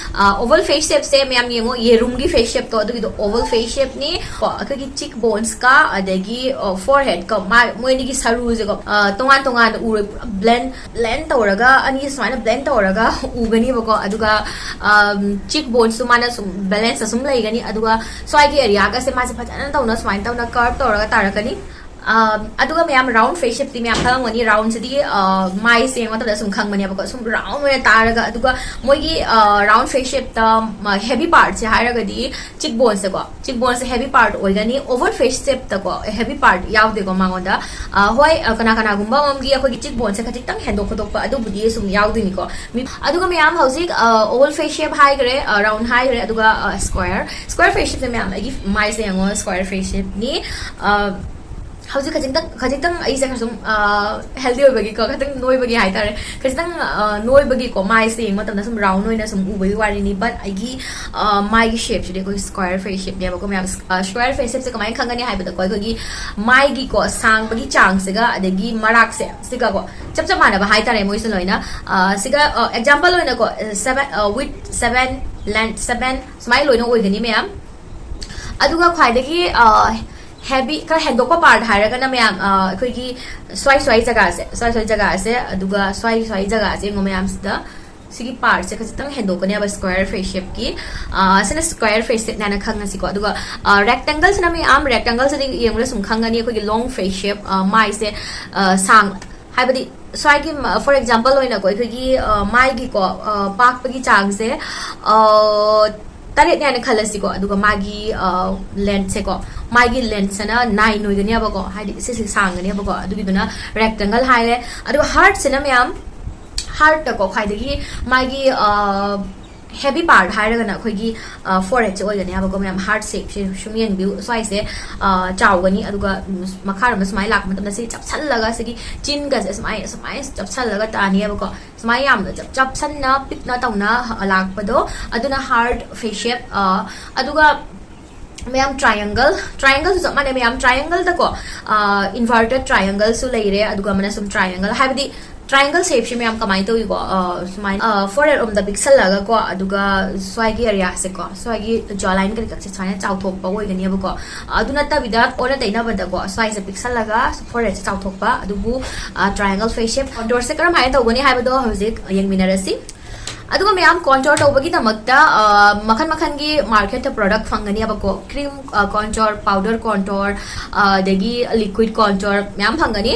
ꯑꯣꯚꯜ ꯐꯦꯁ ꯁꯦꯞꯁꯦ ꯃꯌꯥꯝ ꯌꯦꯡꯉꯣ, ꯌꯦꯔꯨꯝꯒꯤ ꯐꯦꯁ ꯁꯦꯞꯇꯣ ꯑꯗꯨꯒꯤꯗꯣ ꯑꯣꯚꯜ ꯐꯦꯁ ꯁꯦꯞꯅꯤ ꯀꯣ꯫ ꯑꯩꯈꯣꯏꯒꯤ ꯆꯤꯛ ꯕꯣꯟꯁꯀ ꯑꯗꯒꯤ ꯐꯣꯔ ꯍꯦꯠꯀ, ꯃꯣꯏ ꯑꯅꯤꯒꯤ ꯁꯔꯨꯁꯦꯀꯣ ꯇꯣꯉꯥꯟ ꯇꯣꯉꯥꯟꯅ ꯎꯔꯣꯏ, ꯄꯨꯔꯥ ꯕ꯭ꯂꯦꯟ ꯕ꯭ꯂꯦꯟ ꯇꯧꯔꯒ, ꯑꯅꯤ ꯁꯨꯃꯥꯏꯅ ꯕ꯭ꯂꯦꯟ ꯇꯧꯔꯒ ꯎꯒꯅꯤꯕꯀꯣ꯫ ꯑꯗꯨꯒ ꯆꯤꯛ ꯕꯣꯟꯁꯁꯨ ꯃꯥꯅ ꯁꯨꯝ ꯕꯦꯂꯦꯟꯁꯇ ꯁꯨꯝ ꯂꯩꯒꯅꯤ꯫ ꯑꯗꯨꯒ ꯁ꯭ꯋꯥꯏꯒꯤ ꯑꯦꯔꯤꯌꯥꯒꯁꯦ ꯃꯥꯁꯦ ꯐꯖꯅ ꯇꯧꯅ ꯁꯨꯃꯥꯏꯅ ꯇꯧꯅ ꯀꯔꯞ ꯇꯧꯔꯒ ꯇꯥꯔꯛꯀꯅꯤ꯫ ꯑꯗꯨꯒ ꯃꯌꯥꯝ ꯔꯥꯎꯟ ꯐꯦꯁ ꯁꯦꯞꯇꯤ ꯃꯌꯥꯝ ꯈꯪꯉꯝꯒꯅꯤ꯫ ꯔꯥꯎꯟꯁꯤꯗꯤ ꯃꯥꯏꯁꯦ ꯌꯦꯡꯕ ꯃꯇꯝꯗ ꯁꯨꯝ ꯈꯪꯕꯅꯦꯕꯀꯣ, ꯁꯨꯝ ꯔꯥꯎꯟ ꯑꯣꯏꯅ ꯇꯥꯔꯒ꯫ ꯑꯗꯨꯒ ꯃꯣꯏꯒꯤ ꯔꯥꯎꯟ ꯐꯦꯁ ꯁꯦꯞꯇ ꯍꯦꯚꯤ ꯄꯥꯔꯠꯁꯦ ꯍꯥꯏꯔꯒꯗꯤ ꯆꯤꯛ ꯕꯣꯟꯁꯁꯦꯀꯣ, ꯆꯤꯛ ꯕꯣꯟꯁꯁꯦ ꯍꯦꯚꯤ ꯄꯥꯔꯠ ꯑꯣꯏꯒꯅꯤ꯫ ꯑꯣꯚꯜ ꯐꯦꯁ ꯁꯦꯞꯇꯀꯣ ꯍꯦꯚꯤ ꯄꯥꯔꯠ ꯌꯥꯎꯗꯦꯀꯣ ꯃꯉꯣꯟꯗ꯫ ꯍꯣꯏ, ꯀꯅꯥ ꯀꯅꯥꯒꯨꯝꯕ ꯑꯃꯒꯤ ꯑꯩꯈꯣꯏꯒꯤ ꯆꯤꯛ ꯕꯣꯟꯁꯦ ꯈꯖꯤꯛꯇꯪ ꯍꯦꯟꯗꯣꯛ ꯈꯣꯠꯇꯣꯛꯄ ꯑꯗꯨꯕꯨꯗꯤ ꯁꯨꯝ ꯌꯥꯎꯗꯣꯏꯅꯤꯀꯣ꯫ ꯑꯗꯨꯒ ꯃꯌꯥꯝ ꯍꯧꯖꯤꯛ ꯑꯣꯚꯜ ꯐꯦꯁ ꯁꯦꯞ ꯍꯥꯏꯈ꯭ꯔꯦ, ꯔꯥꯎꯟ ꯍꯥꯏꯈ꯭ꯔꯦ, ꯑꯗꯨꯒ ꯁ꯭ꯀ꯭ꯋꯦꯔ ꯁ꯭ꯀ꯭ꯋꯦꯔ ꯐꯦꯁ ꯁꯦꯞꯁꯦ ꯃꯌꯥꯝ, ꯑꯩꯒꯤ ꯃꯥꯏꯁꯦ ꯌꯦꯡꯉꯣ, ꯁ꯭ꯀ꯭ꯋꯦꯔ ꯐꯦꯁ ꯁꯦꯞꯅꯤ꯫ ꯍꯧꯖꯤꯛ ꯈꯖꯤꯛꯇꯪ ꯈꯖꯤꯛꯇꯪ ꯑꯩꯁꯦ ꯈꯔ ꯁꯨꯝ ꯍꯦꯜꯗꯤ ꯑꯣꯏꯕꯒꯤꯀꯣ, ꯈꯤꯇꯪ ꯅꯣꯏꯕꯒꯤ ꯍꯥꯏꯇꯥꯔꯦ, ꯈꯖꯤꯛꯇꯪ ꯅꯣꯏꯕꯒꯤꯀꯣ ꯃꯥꯏꯁꯦ ꯌꯦꯡꯕ ꯃꯇꯝꯗ ꯁꯨꯝ ꯔꯥꯎꯟ ꯑꯣꯏꯅ ꯁꯨꯝ ꯎꯕꯒꯤ ꯋꯥꯔꯤꯅꯤ꯫ ꯕꯠ ꯑꯩꯒꯤ ꯃꯥꯏꯒꯤ ꯁꯦꯞꯁꯤꯗꯤ ꯑꯩꯈꯣꯏ ꯁ꯭ꯀ꯭ꯋꯦꯔ ꯐꯦꯁ ꯁꯦꯞꯅꯦꯕꯀꯣ ꯃꯌꯥꯝ꯫ ꯁ꯭ꯀ꯭ꯋꯦꯔ ꯐꯦꯁ ꯁꯦꯞꯁꯦ ꯀꯃꯥꯏꯅ ꯈꯪꯒꯅꯤ ꯍꯥꯏꯕꯗꯀꯣ, ꯑꯩꯈꯣꯏꯒꯤ ꯃꯥꯏꯒꯤꯀꯣ ꯁꯥꯡꯕꯒꯤ ꯆꯥꯡꯁꯤꯒ ꯑꯗꯒꯤ ꯃꯔꯥꯛꯁꯦ ꯁꯤꯒꯀꯣ ꯆꯞ ꯆꯞ ꯃꯥꯟꯅꯕ ꯍꯥꯏꯇꯥꯔꯦ ꯃꯣꯏꯁꯦ ꯂꯣꯏꯅ꯫ ꯁꯤꯒ ꯑꯦꯛꯖꯥꯝꯄꯜ ꯑꯣꯏꯅꯀꯣ, ꯁꯕꯦꯟ, ꯋꯤꯠ ꯁꯕꯦꯟ, ꯂꯦꯟꯊ ꯁꯕꯦꯟ, ꯁꯨꯃꯥꯏꯅ ꯂꯣꯏꯅ ꯑꯣꯏꯒꯅꯤ ꯃꯌꯥꯝ꯫ ꯑꯗꯨꯒ ꯈ꯭ꯋꯥꯏꯗꯒꯤ ꯍꯦꯚꯤ, ꯈꯔ ꯍꯦꯟꯗꯣꯛꯄ ꯄꯥꯔꯠ ꯍꯥꯏꯔꯒꯅ ꯃꯌꯥꯝ, ꯑꯩꯈꯣꯏꯒꯤ ꯁ꯭ꯋꯥꯏ ꯁ꯭ꯋꯥꯏ ꯖꯒꯥꯁꯦ, ꯁ꯭ꯋꯥꯏ ꯁ꯭ꯋꯥꯏ ꯖꯒꯥꯁꯦ, ꯑꯗꯨꯒ ꯁ꯭ꯋꯥꯏ ꯁ꯭ꯋꯥꯏ ꯖꯒꯥꯁꯦ ꯌꯦꯡꯉꯣ ꯃꯌꯥꯝꯁꯤꯗ꯫ ꯁꯤꯒꯤ ꯄꯥꯔꯠꯁꯦ ꯈꯖꯤꯛꯇꯪ ꯍꯦꯟꯗꯣꯛꯀꯅꯦꯕ ꯁ꯭ꯀ꯭ꯋꯦꯔ ꯐꯦꯁ ꯁꯦꯞꯀꯤ꯫ ꯁꯤꯅ ꯁ꯭ꯀ꯭ꯋꯦꯔ ꯐꯦꯁ ꯁꯦꯞꯅꯦꯅ ꯈꯪꯉꯁꯤꯀꯣ꯫ ꯑꯗꯨꯒ ꯔꯦꯛꯇꯦꯡꯒꯜꯁꯤꯅ ꯃꯌꯥꯝ, ꯔꯦꯛꯇꯦꯡꯒꯜꯁꯤꯗꯤ ꯌꯦꯡꯕꯗ ꯁꯨꯝ ꯈꯪꯒꯅꯤ ꯑꯩꯈꯣꯏꯒꯤ ꯂꯣꯡ ꯐꯦꯁ ꯁꯦꯞ, ꯃꯥꯏꯁꯦ ꯁꯥꯡ ꯍꯥꯏꯕꯗꯤ ꯁ꯭ꯋꯥꯏꯒꯤ, ꯐꯣꯔ ꯑꯦꯛꯖꯥꯝꯄꯜ ꯑꯣꯏꯅꯀꯣ, ꯑꯩꯈꯣꯏꯒꯤ ꯃꯥꯏꯒꯤꯀꯣ ꯄꯥꯛꯄꯒꯤ ꯆꯥꯡꯁꯦ ꯇꯔꯦꯠꯅꯦ ꯍꯥꯏꯅ ꯈꯜꯂꯁꯤꯀꯣ, ꯑꯗꯨꯒ ꯃꯥꯒꯤ ꯂꯦꯟꯊꯁꯦꯀꯣ, ꯃꯥꯒꯤ ꯂꯦꯟꯊꯁꯤꯅ ꯅꯥꯏꯟ ꯑꯣꯏꯒꯅꯦꯕꯀꯣ, ꯍꯥꯏꯗꯤ ꯁꯤꯁꯦ ꯁꯥꯡꯒꯅꯦꯕꯀꯣ, ꯑꯗꯨꯒꯤꯗꯨꯅ ꯔꯦꯛꯇꯦꯡꯒꯜ ꯍꯥꯏꯔꯦ꯫ ꯑꯗꯨꯒ ꯍꯥꯔꯠꯁꯤꯅ ꯃꯌꯥꯝ, ꯍꯥꯔꯠꯇꯀꯣ ꯈ꯭ꯋꯥꯏꯗꯒꯤ ꯃꯥꯒꯤ ꯍꯦꯚꯤ ꯄꯥꯔꯠ ꯍꯥꯏꯔꯒꯅ ꯑꯩꯈꯣꯏꯒꯤ ꯐꯣꯔ ꯍꯦꯗꯁꯦ ꯑꯣꯏꯒꯅꯦꯕꯀꯣ ꯃꯌꯥꯝ꯫ ꯍꯥꯔꯠ ꯁꯦꯞꯁꯦ ꯁꯨꯝ ꯌꯦꯡꯕꯤꯌꯨ, ꯁ꯭ꯋꯥꯏꯁꯦ ꯑ, ꯆꯥꯎꯒꯅꯤ, ꯑꯗꯨꯒ ꯃꯈꯥꯔꯣꯝꯗ ꯁꯨꯃꯥꯏꯅ ꯂꯥꯛꯄ ꯃꯇꯝꯗ ꯁꯤ ꯆꯞꯁꯜꯂꯒ ꯁꯤꯒꯤ ꯆꯤꯟꯒꯁꯦ ꯁꯨꯃꯥꯏꯅ ꯁꯨꯃꯥꯏꯅ ꯆꯞꯁꯜꯂꯒ ꯇꯥꯅꯤꯕꯀꯣ꯫ ꯁꯨꯃꯥꯏꯅ ꯌꯥꯝꯅ ꯆꯞ ꯆꯞꯁꯟꯅ ꯄꯤꯛꯅ ꯇꯧꯅ ꯂꯥꯛꯄꯗꯣ, ꯑꯗꯨꯅ ꯍꯥꯔꯠ ꯐꯦꯁ ꯁꯦꯞ꯫ ꯑꯗꯨꯒ ꯃꯌꯥꯝ ꯇ꯭ꯔꯥꯏꯌꯦꯡꯒꯜ, ꯇ꯭ꯔꯥꯏꯌꯦꯡꯒꯜꯁꯨ ꯆꯞ ꯃꯥꯟꯅꯩ ꯃꯌꯥꯝ꯫ ꯇ꯭ꯔꯥꯏꯌꯦꯡꯒꯜꯗꯀꯣ ꯏꯟꯚꯔꯇꯦꯠ ꯇ꯭ꯔꯥꯏꯌꯦꯡꯒꯜꯁꯨ ꯂꯩꯔꯦ, ꯑꯗꯨꯒ ꯑꯃꯅ ꯁꯨꯝ ꯇ꯭ꯔꯥꯏꯌꯦꯡꯒꯜ, ꯍꯥꯏꯕꯗꯤ ꯇ꯭ꯔꯥꯏꯌꯦꯡꯒꯜ ꯁꯦꯞꯁꯦ ꯃꯌꯥꯝ ꯀꯃꯥꯏꯅ ꯇꯧꯏꯀꯣ? ꯑ, ꯁꯨꯃꯥꯏꯅ ꯐꯣꯔ ꯍꯦꯗ ꯔꯣꯝꯗ ꯄꯤꯛꯁꯜꯂꯒꯀꯣ, ꯑꯗꯨꯒ ꯁ꯭ꯋꯥꯏꯒꯤ ꯑꯦꯔꯤꯌꯥꯁꯦꯀꯣ, ꯁ꯭ꯋꯥꯏꯒꯤ ꯖꯣ ꯂꯥꯏꯟ ꯀꯔꯤ ꯀꯔꯤꯁꯦ ꯁꯨꯃꯥꯏꯅ ꯆꯥꯎꯊꯣꯛꯄ ꯑꯣꯏꯒꯅꯦꯕꯀꯣ꯫ ꯑꯗꯨ ꯅꯠꯇꯕꯤꯗ ꯑꯣꯟꯅ ꯇꯩꯅꯕꯗꯀꯣ, ꯁ꯭ꯋꯥꯏꯁꯦ ꯄꯤꯛꯁꯜꯂꯒ ꯐꯣꯔ ꯍꯦꯗꯁꯦ ꯆꯥꯎꯊꯣꯛꯄ, ꯑꯗꯨꯕꯨ ꯇ꯭ꯔꯥꯏꯌꯦꯡꯒꯜ ꯐꯦꯁ ꯁꯦꯞ꯫ ꯀꯣꯟꯇꯣꯔꯁꯦ ꯀꯔꯝꯍꯥꯏꯅ ꯇꯧꯒꯅꯤ ꯍꯥꯏꯕꯗꯣ ꯍꯧꯖꯤꯛ ꯌꯦꯡꯃꯤꯟꯅꯔꯁꯤ꯫ ꯑꯗꯨꯒ ꯃꯌꯥꯝ ꯀꯣꯟꯇꯣꯔ ꯇꯧꯕꯒꯤꯗꯃꯛꯇ ꯑ, ꯃꯈꯜ ꯃꯈꯜꯒꯤ ꯃꯥꯔꯀꯦꯠꯇ ꯄ꯭ꯔꯣꯗꯛ ꯐꯪꯒꯅꯦꯕꯀꯣ꯫ ꯀ꯭ꯔꯤꯝ ꯀꯣꯟꯇꯣꯔ, ꯄꯥꯎꯗꯔ ꯀꯣꯟꯇꯣꯔ, ꯑꯗꯒꯤ ꯂꯤꯀ꯭ꯋꯤꯠ ꯀꯣꯟꯇꯣꯔ ꯃꯌꯥꯝ ꯐꯪꯒꯅꯤ꯫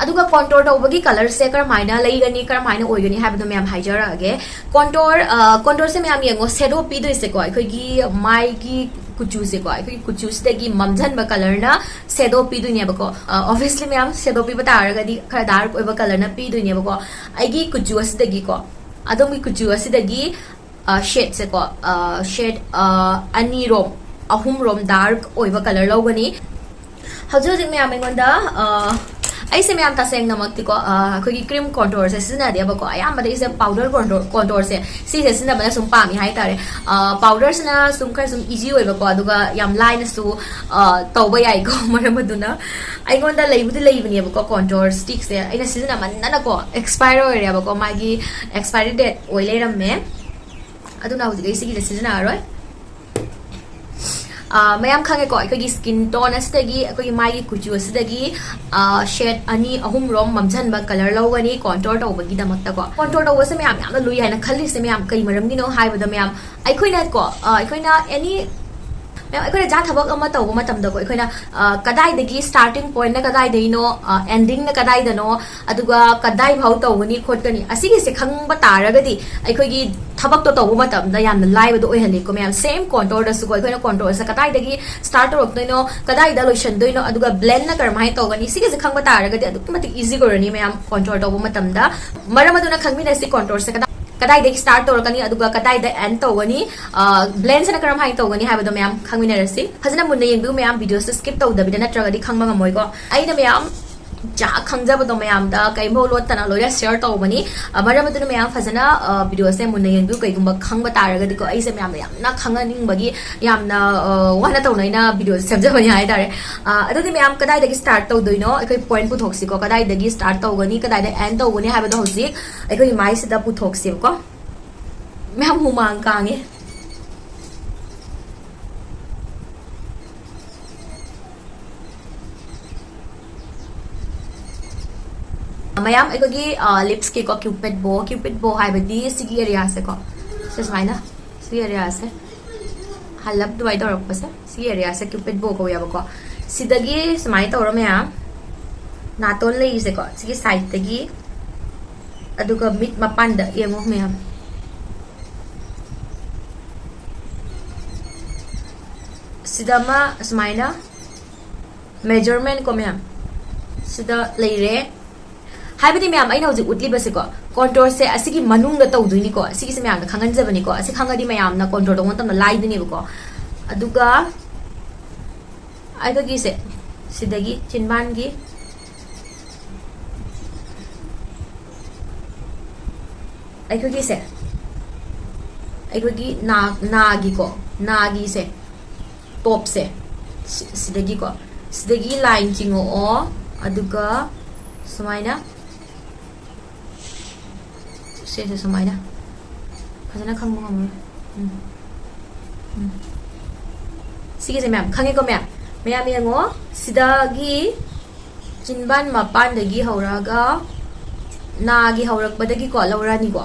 ꯑꯗꯨꯒ ꯀꯣꯟꯇꯣꯔ ꯇꯧꯕꯒꯤ ꯀꯂꯔꯁꯦ ꯀꯔꯝꯍꯥꯏꯅ ꯂꯩꯒꯅꯤ, ꯀꯔꯝꯍꯥꯏꯅ ꯑꯣꯏꯒꯅꯤ ꯍꯥꯏꯕꯗꯣ ꯃꯌꯥꯝ ꯍꯥꯏꯖꯔꯛꯑꯒꯦ꯫ ꯀꯣꯟꯇꯣꯔ, ꯑ, ꯀꯣꯟꯇꯣꯔꯁꯦ ꯃꯌꯥꯝ ꯌꯦꯡꯉꯣ, ꯁꯦꯗꯣ ꯄꯤꯗꯣꯏꯁꯦꯀꯣ ꯑꯩꯈꯣꯏꯒꯤ ꯃꯥꯏꯒꯤ ꯀꯨꯆꯨꯁꯦꯀꯣ, ꯑꯩꯈꯣꯏꯒꯤ ꯀꯨꯆꯨꯁꯤꯗꯒꯤ ꯃꯝꯖꯟꯕ ꯀꯂꯔꯅ ꯁꯦꯗꯣ ꯄꯤꯗꯣꯏꯅꯦꯕꯀꯣ꯫ ꯑ, obviously ꯃꯌꯥꯝ ꯁꯦꯗꯣ ꯄꯤꯕ ꯇꯥꯔꯒꯗꯤ ꯈꯔ ꯗꯥꯔꯛ ꯑꯣꯏꯕ ꯀꯂꯔꯅ ꯄꯤꯗꯣꯏꯅꯦꯕꯀꯣ꯫ ꯑꯩꯒꯤ ꯀꯨꯆꯨ ꯑꯁꯤꯗꯒꯤꯀꯣ, ꯑꯗꯣꯝꯒꯤ ꯀꯨꯆꯨ ꯑꯁꯤꯗꯒꯤ ꯁꯦꯠꯁꯦꯀꯣ, ꯁꯦꯠ ꯑꯅꯤꯔꯣꯝ, ꯑꯍꯨꯝꯔꯣꯝ ꯗꯥꯔꯛ ꯑꯣꯏꯕ ꯀꯂꯔ ꯂꯧꯒꯅꯤ꯫ ꯍꯧꯖꯤꯛ ꯍꯧꯖꯤꯛ ꯃꯌꯥꯝ ꯑꯩꯉꯣꯟꯗ, ꯑ, ꯑꯩꯁꯦ ꯃꯌꯥꯝ ꯇꯁꯦꯡꯅꯃꯛꯇꯤꯀꯣ, ꯑ, ꯑꯩꯈꯣꯏꯒꯤ ꯀ꯭ꯔꯤꯝ ꯀꯣꯟꯇꯣꯔꯁꯦ ꯁꯤꯖꯤꯟꯅꯗꯦꯕꯀꯣ꯫ ꯑꯌꯥꯝꯕꯗ ꯑꯩꯁꯦ ꯄꯥꯎꯗꯔ ꯀꯣꯟꯇꯣꯔ, ꯀꯣꯟꯇꯣꯔꯁꯦ ꯁꯤꯁꯦ ꯁꯤꯖꯤꯟꯅꯕꯅ ꯁꯨꯝ ꯄꯥꯝꯃꯤ ꯍꯥꯏꯇꯥꯔꯦ꯫ ꯑ, ꯄꯥꯎꯗꯔꯁꯤꯅ ꯁꯨꯝ ꯈꯔ ꯁꯨꯝ ꯏꯖꯤ ꯑꯣꯏꯕꯀꯣ, ꯑꯗꯨꯒ ꯌꯥꯝ ꯂꯥꯏꯅꯁꯨ, ꯑ, ꯇꯧꯕ ꯌꯥꯏꯀꯣ꯫ ꯃꯔꯝ ꯑꯗꯨꯅ ꯑꯩꯉꯣꯟꯗ ꯂꯩꯕꯨꯗꯤ ꯂꯩꯕꯅꯦꯕꯀꯣ ꯀꯣꯟꯇꯣꯔ ꯁ꯭ꯇꯤꯛꯁꯦ, ꯑꯩꯅ ꯁꯤꯖꯤꯟꯅꯃꯟꯗꯅꯀꯣ ꯑꯦꯛꯁꯄꯥꯌꯔ ꯑꯣꯏꯔꯦꯕꯀꯣ, ꯃꯥꯒꯤ ꯑꯦꯛꯁꯄꯥꯏꯔꯤ ꯗꯦꯠ ꯑꯣꯏ ꯂꯩꯔꯝꯃꯦ꯫ ꯑꯗꯨꯅ ꯍꯧꯖꯤꯛ ꯑꯩ ꯁꯤꯒꯤꯁꯦ ꯁꯤꯖꯤꯟꯅꯔꯔꯣꯏ꯫ ꯑ, ꯃꯌꯥꯝ ꯈꯪꯉꯦꯀꯣ, ꯑꯩꯈꯣꯏꯒꯤ ꯁ꯭ꯀꯤꯟ ꯇꯣꯟ ꯑꯁꯤꯗꯒꯤ, ꯑꯩꯈꯣꯏꯒꯤ ꯃꯥꯏꯒꯤ ꯀꯨꯆꯨ ꯑꯁꯤꯗꯒꯤ, ꯑ, ꯁꯦꯠ ꯑꯅꯤ ꯑꯍꯨꯝꯔꯣꯝ ꯃꯝꯁꯤꯟꯕ ꯀꯂꯔ ꯂꯧꯒꯅꯤ ꯀꯣꯟꯇꯣꯔ ꯇꯧꯕꯒꯤꯗꯃꯛꯇꯀꯣ꯫ ꯀꯣꯟꯇꯣꯔ ꯇꯧꯕꯁꯦ ꯃꯌꯥꯝ ꯌꯥꯝꯅ ꯂꯨꯏ ꯍꯥꯏꯅ ꯈꯜꯂꯤꯁꯦ ꯃꯌꯥꯝ ꯀꯩ ꯃꯔꯝꯒꯤꯅꯣ ꯍꯥꯏꯕꯗ ꯃꯌꯥꯝ, ꯑꯩꯈꯣꯏꯅꯀꯣ, ꯑ, ꯑꯩꯈꯣꯏꯅ ꯑꯦꯅꯤ ꯃꯦꯝ, ꯑꯩꯈꯣꯏꯅ ꯖꯥ ꯊꯕꯛ ꯑꯃ ꯇꯧꯕ ꯃꯇꯝꯗꯀꯣ, ꯑꯩꯈꯣꯏꯅ, ꯑ, ꯀꯗꯥꯏꯗꯒꯤ starting pointꯅ ꯀꯗꯥꯏꯗꯩꯅꯣ, ꯑ, endingꯅ ꯀꯗꯥꯏꯗꯅꯣ, ꯑꯗꯨꯒ ꯀꯗꯥꯏ ꯐꯥꯎ ꯇꯧꯒꯅꯤ ꯈꯣꯠꯀꯅꯤ, ꯑꯁꯤꯒꯤꯁꯦ ꯈꯪꯕ ꯇꯥꯔꯒꯗꯤ ꯑꯩꯈꯣꯏꯒꯤ ꯊꯕꯛꯇꯣ ꯇꯧꯕ ꯃꯇꯝꯗ ꯌꯥꯝꯅ ꯂꯥꯏꯕꯗꯣ ꯑꯣꯏꯍꯜꯂꯤꯀꯣ ꯃꯌꯥꯝ꯫ Same contourꯗꯁꯨꯀꯣ, ꯑꯩꯈꯣꯏꯅ contourꯁꯦ ꯀꯗꯥꯏꯗꯒꯤ start ꯇꯧꯔꯛꯇꯣꯏꯅꯣ, ꯀꯗꯥꯏꯗ ꯂꯣꯏꯁꯟꯗꯣꯏꯅꯣ, ꯑꯗꯨꯒ blendꯅ ꯀꯔꯝꯍꯥꯏꯅ ꯇꯧꯒꯅꯤ, ꯁꯤꯒꯤꯁꯦ ꯈꯪꯕ ꯇꯥꯔꯒꯗꯤ ꯑꯗꯨꯛꯀꯤ ꯃꯇꯤꯛ easy ꯑꯣꯏꯔꯅꯤ ꯃꯌꯥꯝ contour ꯇꯧꯕ ꯃꯇꯝꯗ꯫ ꯃꯔꯝ ꯑꯗꯨꯅ ꯈꯪꯃꯤꯟꯅꯁꯤ contourꯁꯦ ꯀꯗꯥꯏ-, ꯀꯗꯥꯏꯗꯒꯤ start ꯇꯧꯔꯛꯀꯅꯤ, ꯑꯗꯨꯒ ꯀꯗꯥꯏꯗ end ꯇꯧꯒꯅꯤ, ꯑ, blendꯁꯤꯅ ꯀꯔꯝꯍꯥꯏꯅ ꯇꯧꯒꯅꯤ ꯍꯥꯏꯕꯗꯣ ꯃꯌꯥꯝ ꯈꯪꯃꯤꯟꯅꯔꯁꯤ꯫ ꯐꯖꯅ ꯃꯨꯟꯅ ꯌꯦꯡꯕꯤꯌꯨ ꯃꯌꯥꯝ, videoꯁꯦ skip ꯇꯧꯗꯕꯤꯗ, ꯅꯠꯇ꯭ꯔꯒꯗꯤ ꯈꯪꯕ ꯉꯝꯃꯣꯏꯀꯣ꯫ ꯑꯩꯅ ꯃꯌꯥꯝ ꯖꯥ ꯈꯪꯖꯕꯗꯣ ꯃꯌꯥꯝꯗ ꯀꯩꯝꯐꯥꯎ ꯂꯣꯠꯇꯅ ꯂꯣꯏꯅ share ꯇꯧꯕꯅꯤ꯫ ꯑ, ꯃꯔꯝ ꯑꯗꯨꯅ ꯃꯌꯥꯝ ꯐꯖꯅ, ꯑ, videoꯁꯦ ꯃꯨꯟꯅ ꯌꯦꯡꯕꯤꯌꯨ꯫ ꯀꯩꯒꯨꯝꯕ ꯈꯪꯕ ꯇꯥꯔꯒꯗꯤꯀꯣ, ꯑꯩꯁꯦ ꯃꯌꯥꯝꯅ ꯌꯥꯝꯅ ꯈꯪꯍꯟꯅꯤꯡꯕꯒꯤ ꯌꯥꯝꯅ, ꯑ, ꯋꯥꯅ ꯇꯧꯅ ꯑꯩꯅ videoꯁꯦ ꯁꯦꯝꯖꯕꯅꯤ ꯍꯥꯏꯇꯥꯔꯦ꯫ ꯑ, ꯑꯗꯨꯗꯤ ꯃꯌꯥꯝ ꯀꯗꯥꯏꯗꯒꯤ start ꯇꯧꯗꯣꯏꯅꯣ? ꯑꯩꯈꯣꯏ point ꯄꯨꯊꯣꯛꯁꯤꯀꯣ, ꯀꯗꯥꯏꯗꯒꯤ start ꯇꯧꯒꯅꯤ, ꯀꯗꯥꯏꯗ end ꯇꯧꯒꯅꯤ ꯍꯥꯏꯕꯗꯣ ꯍꯧꯖꯤꯛ ꯑꯩꯈꯣꯏꯒꯤ ꯃꯥꯏꯁꯤꯗ ꯄꯨꯊꯣꯛꯁꯦꯕꯀꯣ꯫ ꯃꯌꯥꯝ ꯍꯨꯃꯥꯡ ꯀꯥꯡꯉꯦ꯫ ꯃꯌꯥꯝ ꯑꯩꯈꯣꯏꯒꯤ, ꯑ, lipsꯀꯤꯀꯣ cupid bow, cupid bow ꯍꯥꯏꯕꯗꯤ ꯁꯤꯒꯤ areaꯁꯦꯀꯣ, ꯁꯤ ꯁꯨꯃꯥꯏꯅ, ꯁꯤꯒꯤ areaꯁꯦ, ꯍꯜꯂꯞ ꯑꯗꯨꯃꯥꯏꯅ ꯇꯧꯔꯛꯄꯁꯦ, ꯁꯤꯒꯤ areaꯁꯦ cupid bow ꯀꯧꯋꯦꯕꯀꯣ꯫ ꯁꯤꯗꯒꯤ ꯁꯨꯃꯥꯏꯅ ꯇꯧꯔ ꯃꯌꯥꯝ ꯅꯥꯇꯣꯟ ꯂꯩꯔꯤꯁꯦꯀꯣ, ꯁꯤꯒꯤ sideꯇꯒꯤ, ꯑꯗꯨꯒ ꯃꯤꯠ ꯃꯄꯥꯟꯗ ꯌꯦꯡꯉꯣ ꯃꯌꯥꯝ꯫ ꯁꯤꯗ ꯑꯃ ꯁꯨꯃꯥꯏꯅ measurementꯀꯣ ꯃꯌꯥꯝ, ꯁꯤꯗ ꯂꯩꯔꯦ꯫ ꯍꯥꯏꯕꯗꯤ ꯃꯌꯥꯝ, ꯑꯩꯅ ꯍꯧꯖꯤꯛ ꯎꯠꯂꯤꯕꯁꯦꯀꯣ, contourꯁꯦ ꯑꯁꯤꯒꯤ ꯃꯅꯨꯡꯗ ꯇꯧꯗꯣꯏꯅꯤꯀꯣ꯫ ꯑꯁꯤꯒꯤꯁꯦ ꯃꯌꯥꯝꯅ ꯈꯪꯍꯟꯖꯕꯅꯤꯀꯣ꯫ ꯑꯁꯤ ꯈꯪꯉꯗꯤ ꯃꯌꯥꯝꯅ contour ꯇꯧꯕ ꯃꯇꯝꯗ ꯂꯥꯏꯗꯣꯏꯅꯦꯕꯀꯣ꯫ ꯑꯗꯨꯒ ꯑꯩꯈꯣꯏꯒꯤꯁꯦ ꯁꯤꯗꯒꯤ ꯆꯤꯟꯕꯥꯟꯒꯤ ꯑꯩꯈꯣꯏꯒꯤꯁꯦ, ꯑꯩꯈꯣꯏꯒꯤ ꯅꯥ-, ꯅꯥꯒꯤꯀꯣ, ꯅꯥꯒꯤꯁꯦ, topꯁꯦ, ꯁꯤ-, ꯁꯤꯗꯒꯤꯀꯣ, ꯁꯤꯗꯒꯤ line ꯆꯤꯡꯉꯛꯑꯣ, ꯑꯗꯨꯒ ꯁꯨꯃꯥꯏꯅ, ꯁꯤꯁꯦ ꯁꯨꯃꯥꯏꯅ, ꯐꯖꯅ ꯈꯪꯕ ꯉꯝꯃꯔꯣꯏ꯫ ꯎꯝ꯫ ꯎꯝ꯫ ꯁꯤꯒꯤꯁꯦ ꯃꯌꯥꯝ ꯈꯪꯉꯦꯀꯣ ꯃꯌꯥꯝ? ꯃꯌꯥꯝ ꯌꯦꯡꯉꯣ, ꯁꯤꯗꯒꯤ ꯆꯤꯟꯕꯥꯟ ꯃꯄꯥꯟꯗꯒꯤ ꯍꯧꯔꯛꯑꯒ ꯅꯥꯒꯤ ꯍꯧꯔꯛꯄꯗꯒꯤꯀꯣ ꯂꯧꯔꯅꯤꯀꯣ꯫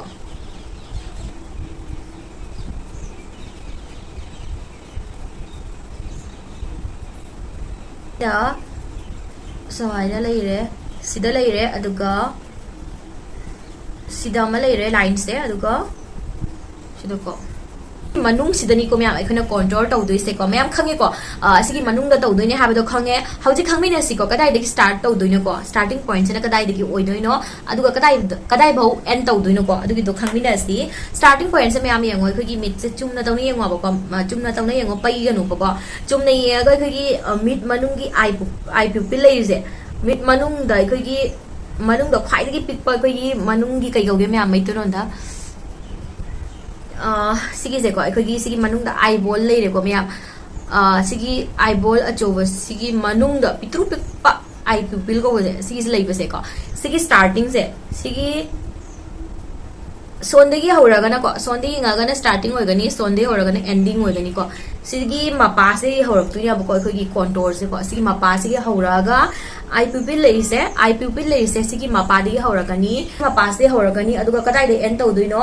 ꯁꯨꯃꯥꯏꯅ ꯂꯩꯔꯦ, ꯁꯤꯗ ꯂꯩꯔꯦ, ꯑꯗꯨꯒ ꯁꯤꯗ ꯑꯃ ꯂꯩꯔꯦ ꯂꯥꯏꯟꯁꯦ, ꯑꯗꯨꯒ ꯁꯤꯗꯀꯣ ꯃꯅꯨꯡꯁꯤꯗꯅꯤꯀꯣ ꯃꯌꯥꯝ ꯑꯩꯈꯣꯏꯅ ꯀꯣꯟꯇꯣꯔ ꯇꯧꯗꯣꯏꯁꯦꯀꯣ꯫ ꯃꯌꯥꯝ ꯈꯪꯉꯦꯀꯣ, ꯑ, ꯑꯁꯤꯒꯤ ꯃꯅꯨꯡꯗ ꯇꯧꯗꯣꯏꯅꯦ ꯍꯥꯏꯕꯗꯣ ꯈꯪꯉꯦ꯫ ꯍꯧꯖꯤꯛ ꯈꯪꯃꯤꯟꯅꯁꯤꯀꯣ, ꯀꯗꯥꯏꯗꯒꯤ ꯁ꯭ꯇꯥꯔꯠ ꯇꯧꯗꯣꯏꯅꯣꯀꯣ, ꯁ꯭ꯇꯥꯔꯇꯤꯡ ꯄꯣꯏꯟꯠꯁꯤꯅ ꯀꯗꯥꯏꯗꯒꯤ ꯑꯣꯏꯗꯣꯏꯅꯣ, ꯑꯗꯨꯒ ꯀꯗꯥꯏ, ꯀꯗꯥꯏꯐꯥꯎ ꯑꯦꯟ ꯇꯧꯗꯣꯏꯅꯣꯀꯣ, ꯑꯗꯨꯒꯤꯗꯣ ꯈꯪꯃꯤꯟꯅꯁꯤ꯫ ꯁ꯭ꯇꯥꯔꯇꯤꯡ ꯄꯣꯏꯟꯠꯁꯦ ꯃꯌꯥꯝ ꯌꯦꯡꯉꯣ, ꯑꯩꯈꯣꯏꯒꯤ ꯃꯤꯠꯁꯦ ꯆꯨꯝꯅ ꯇꯧꯅ ꯌꯦꯡꯉꯣꯕꯀꯣ, ꯑ, ꯆꯨꯝꯅ ꯇꯧꯅ ꯌꯦꯡꯉꯣ, ꯄꯩꯒꯅꯨꯕꯀꯣ꯫ ꯆꯨꯝꯅ ꯌꯦꯡꯉꯒ ꯑꯩꯈꯣꯏꯒꯤ, ꯑ, ꯃꯤꯠ ꯃꯅꯨꯡꯒꯤ ꯑꯥꯏ ꯄꯨ-, ꯑꯥꯏ ꯄ꯭ꯌꯨꯄꯤꯜ ꯂꯩꯔꯤꯁꯦ, ꯃꯤꯠ ꯃꯅꯨꯡꯗ ꯑꯩꯈꯣꯏꯒꯤ ꯃꯅꯨꯡꯗ ꯈ꯭ꯋꯥꯏꯗꯒꯤ ꯄꯤꯛꯄ ꯑꯩꯈꯣꯏꯒꯤ ꯃꯅꯨꯡꯒꯤ ꯀꯩ ꯀꯧꯒꯦ ꯃꯌꯥꯝ ꯃꯩꯇꯩꯂꯣꯟꯗ? ꯑ, ꯁꯤꯒꯤꯁꯦꯀꯣ, ꯑꯩꯈꯣꯏꯒꯤ ꯁꯤꯒꯤ ꯃꯅꯨꯡꯗ ꯑꯥꯏꯕꯣꯜ ꯂꯩꯔꯦꯀꯣ ꯃꯌꯥꯝ꯫ ꯑ, ꯁꯤꯒꯤ ꯑꯥꯏꯕꯣꯜ ꯑꯆꯧꯕ ꯁꯤꯒꯤ ꯃꯅꯨꯡꯗ ꯄꯤꯛꯇ꯭ꯔꯨ ꯄꯤꯛꯄ ꯑꯥꯏ ꯄ꯭ꯌꯨꯄꯤꯜ ꯀꯧꯕꯁꯦ, ꯁꯤꯒꯤꯁꯦ ꯂꯩꯕꯁꯦꯀꯣ, ꯁꯤꯒꯤ ꯁ꯭ꯇꯥꯔꯇꯤꯡꯁꯦ, ꯁꯤꯒꯤ ꯁꯣꯟꯗꯒꯤ ꯍꯧꯔꯒꯅꯀꯣ, ꯁꯣꯟꯗꯒꯤ ꯌꯦꯡꯉꯒꯅ ꯁ꯭ꯇꯥꯔꯇꯤꯡ ꯑꯣꯏꯒꯅꯤ, ꯁꯣꯟꯗꯒꯤ ꯍꯧꯔꯒꯅ ꯑꯦꯟꯗꯤꯡ ꯑꯣꯏꯒꯅꯤꯀꯣ꯫ ꯁꯤꯒꯤ ꯃꯄꯥꯁꯦ ꯍꯧꯔꯛꯇꯣꯏꯅꯦꯕꯀꯣ, ꯑꯩꯈꯣꯏꯒꯤ ꯀꯣꯟꯇꯣꯔꯁꯦꯀꯣ꯫ ꯁꯤꯒꯤ ꯃꯄꯥꯁꯤꯒꯤ ꯍꯧꯔꯛꯑꯒ ꯑꯥꯏ ꯄ꯭ꯌꯨꯄꯤꯜ ꯂꯩꯔꯤꯁꯦ, ꯑꯥꯏ ꯄ꯭ꯌꯨꯄꯤꯜ ꯂꯩꯔꯤꯁꯦ ꯁꯤꯒꯤ ꯃꯄꯥꯗꯒꯤ ꯍꯧꯔꯛꯀꯅꯤ, ꯃꯄꯥꯁꯤꯗꯒꯤ ꯍꯧꯔꯛꯀꯅꯤ, ꯑꯗꯨꯒ ꯀꯗꯥꯏꯗ ꯑꯦꯟ ꯇꯧꯗꯣꯏꯅꯣ?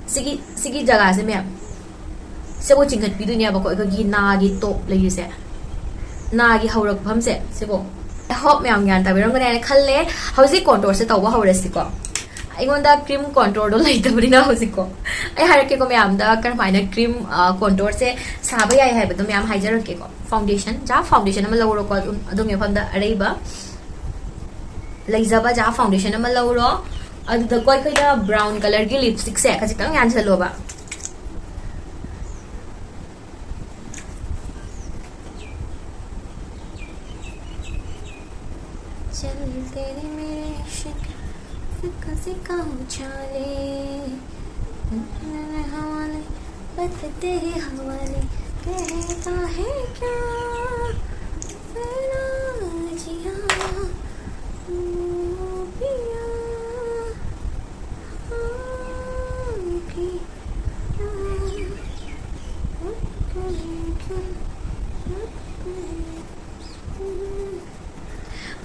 ꯁꯤꯒꯤ, ꯁꯤꯒꯤ ꯖꯒꯥꯁꯦ ꯃꯌꯥꯝ, ꯁꯤꯕꯨ ꯆꯤꯡꯈꯠꯄꯤꯗꯣꯏꯅꯦꯕꯀꯣ, ꯑꯩꯈꯣꯏꯒꯤ ꯅꯥꯒꯤ ꯇꯣꯞ ꯂꯩꯔꯤꯁꯦ, ꯅꯥꯒꯤ ꯍꯧꯔꯛꯐꯝꯁꯦ ꯁꯤꯕꯨ꯫ ꯑꯩ ꯍꯣꯞ ꯃꯌꯥꯝ ꯒ꯭ꯌꯥꯟ ꯇꯥꯕꯤꯔꯝꯒꯅꯤ ꯍꯥꯏꯅ ꯈꯜꯂꯦ꯫ ꯍꯧꯖꯤꯛ ꯀꯣꯟꯇꯣꯔꯁꯦ ꯇꯧꯕ ꯍꯧꯔꯁꯤꯀꯣ꯫ ꯑꯩꯉꯣꯟꯗ ꯀ꯭ꯔꯤꯝ ꯀꯣꯟꯇꯣꯔꯗꯣ ꯂꯩꯇꯕꯅꯤꯅ ꯍꯧꯖꯤꯛꯀꯣ, ꯑꯩ ꯍꯥꯏꯔꯛꯀꯦꯀꯣ ꯃꯌꯥꯝꯗ ꯀꯔꯝꯍꯥꯏꯅ ꯀ꯭ꯔꯤꯝ, ꯑ, ꯀꯣꯟꯇꯣꯔꯁꯦ ꯁꯥꯕ ꯌꯥꯏ ꯍꯥꯏꯕꯗꯣ ꯃꯌꯥꯝ ꯍꯥꯏꯖꯔꯛꯀꯦꯀꯣ꯫ ꯐꯥꯎꯟꯗꯦꯁꯟ, ꯖꯥ ꯐꯥꯎꯟꯗꯦꯁꯟ ꯑꯃ ꯂꯧꯔꯣꯀꯣ, ꯑꯗꯨꯝ ꯑꯗꯣꯝꯒꯤ ꯃꯐꯝꯗ ꯑꯔꯩꯕ ꯂꯩꯖꯕ ꯖꯥ ꯐꯥꯎꯟꯗꯦꯁꯟ ꯑꯃ ꯂꯧꯔꯣ꯫ ꯑꯗꯨꯗꯀꯣ ꯑꯩꯈꯣꯏꯅ ꯕ꯭ꯔꯥꯎꯟ ꯀꯂꯔꯒꯤ ꯂꯤꯞꯁꯇꯤꯛꯁꯦ ꯈꯖꯤꯛꯇꯪ ꯌꯥꯟꯁꯤꯜꯂꯣꯕ꯫ चल तेरे मेरे इश्क फिका फिका उछाले, हवाले, बस तेरे हवाले, कहता है क्या मेरा जिया, ओ पिया, हाँ, कि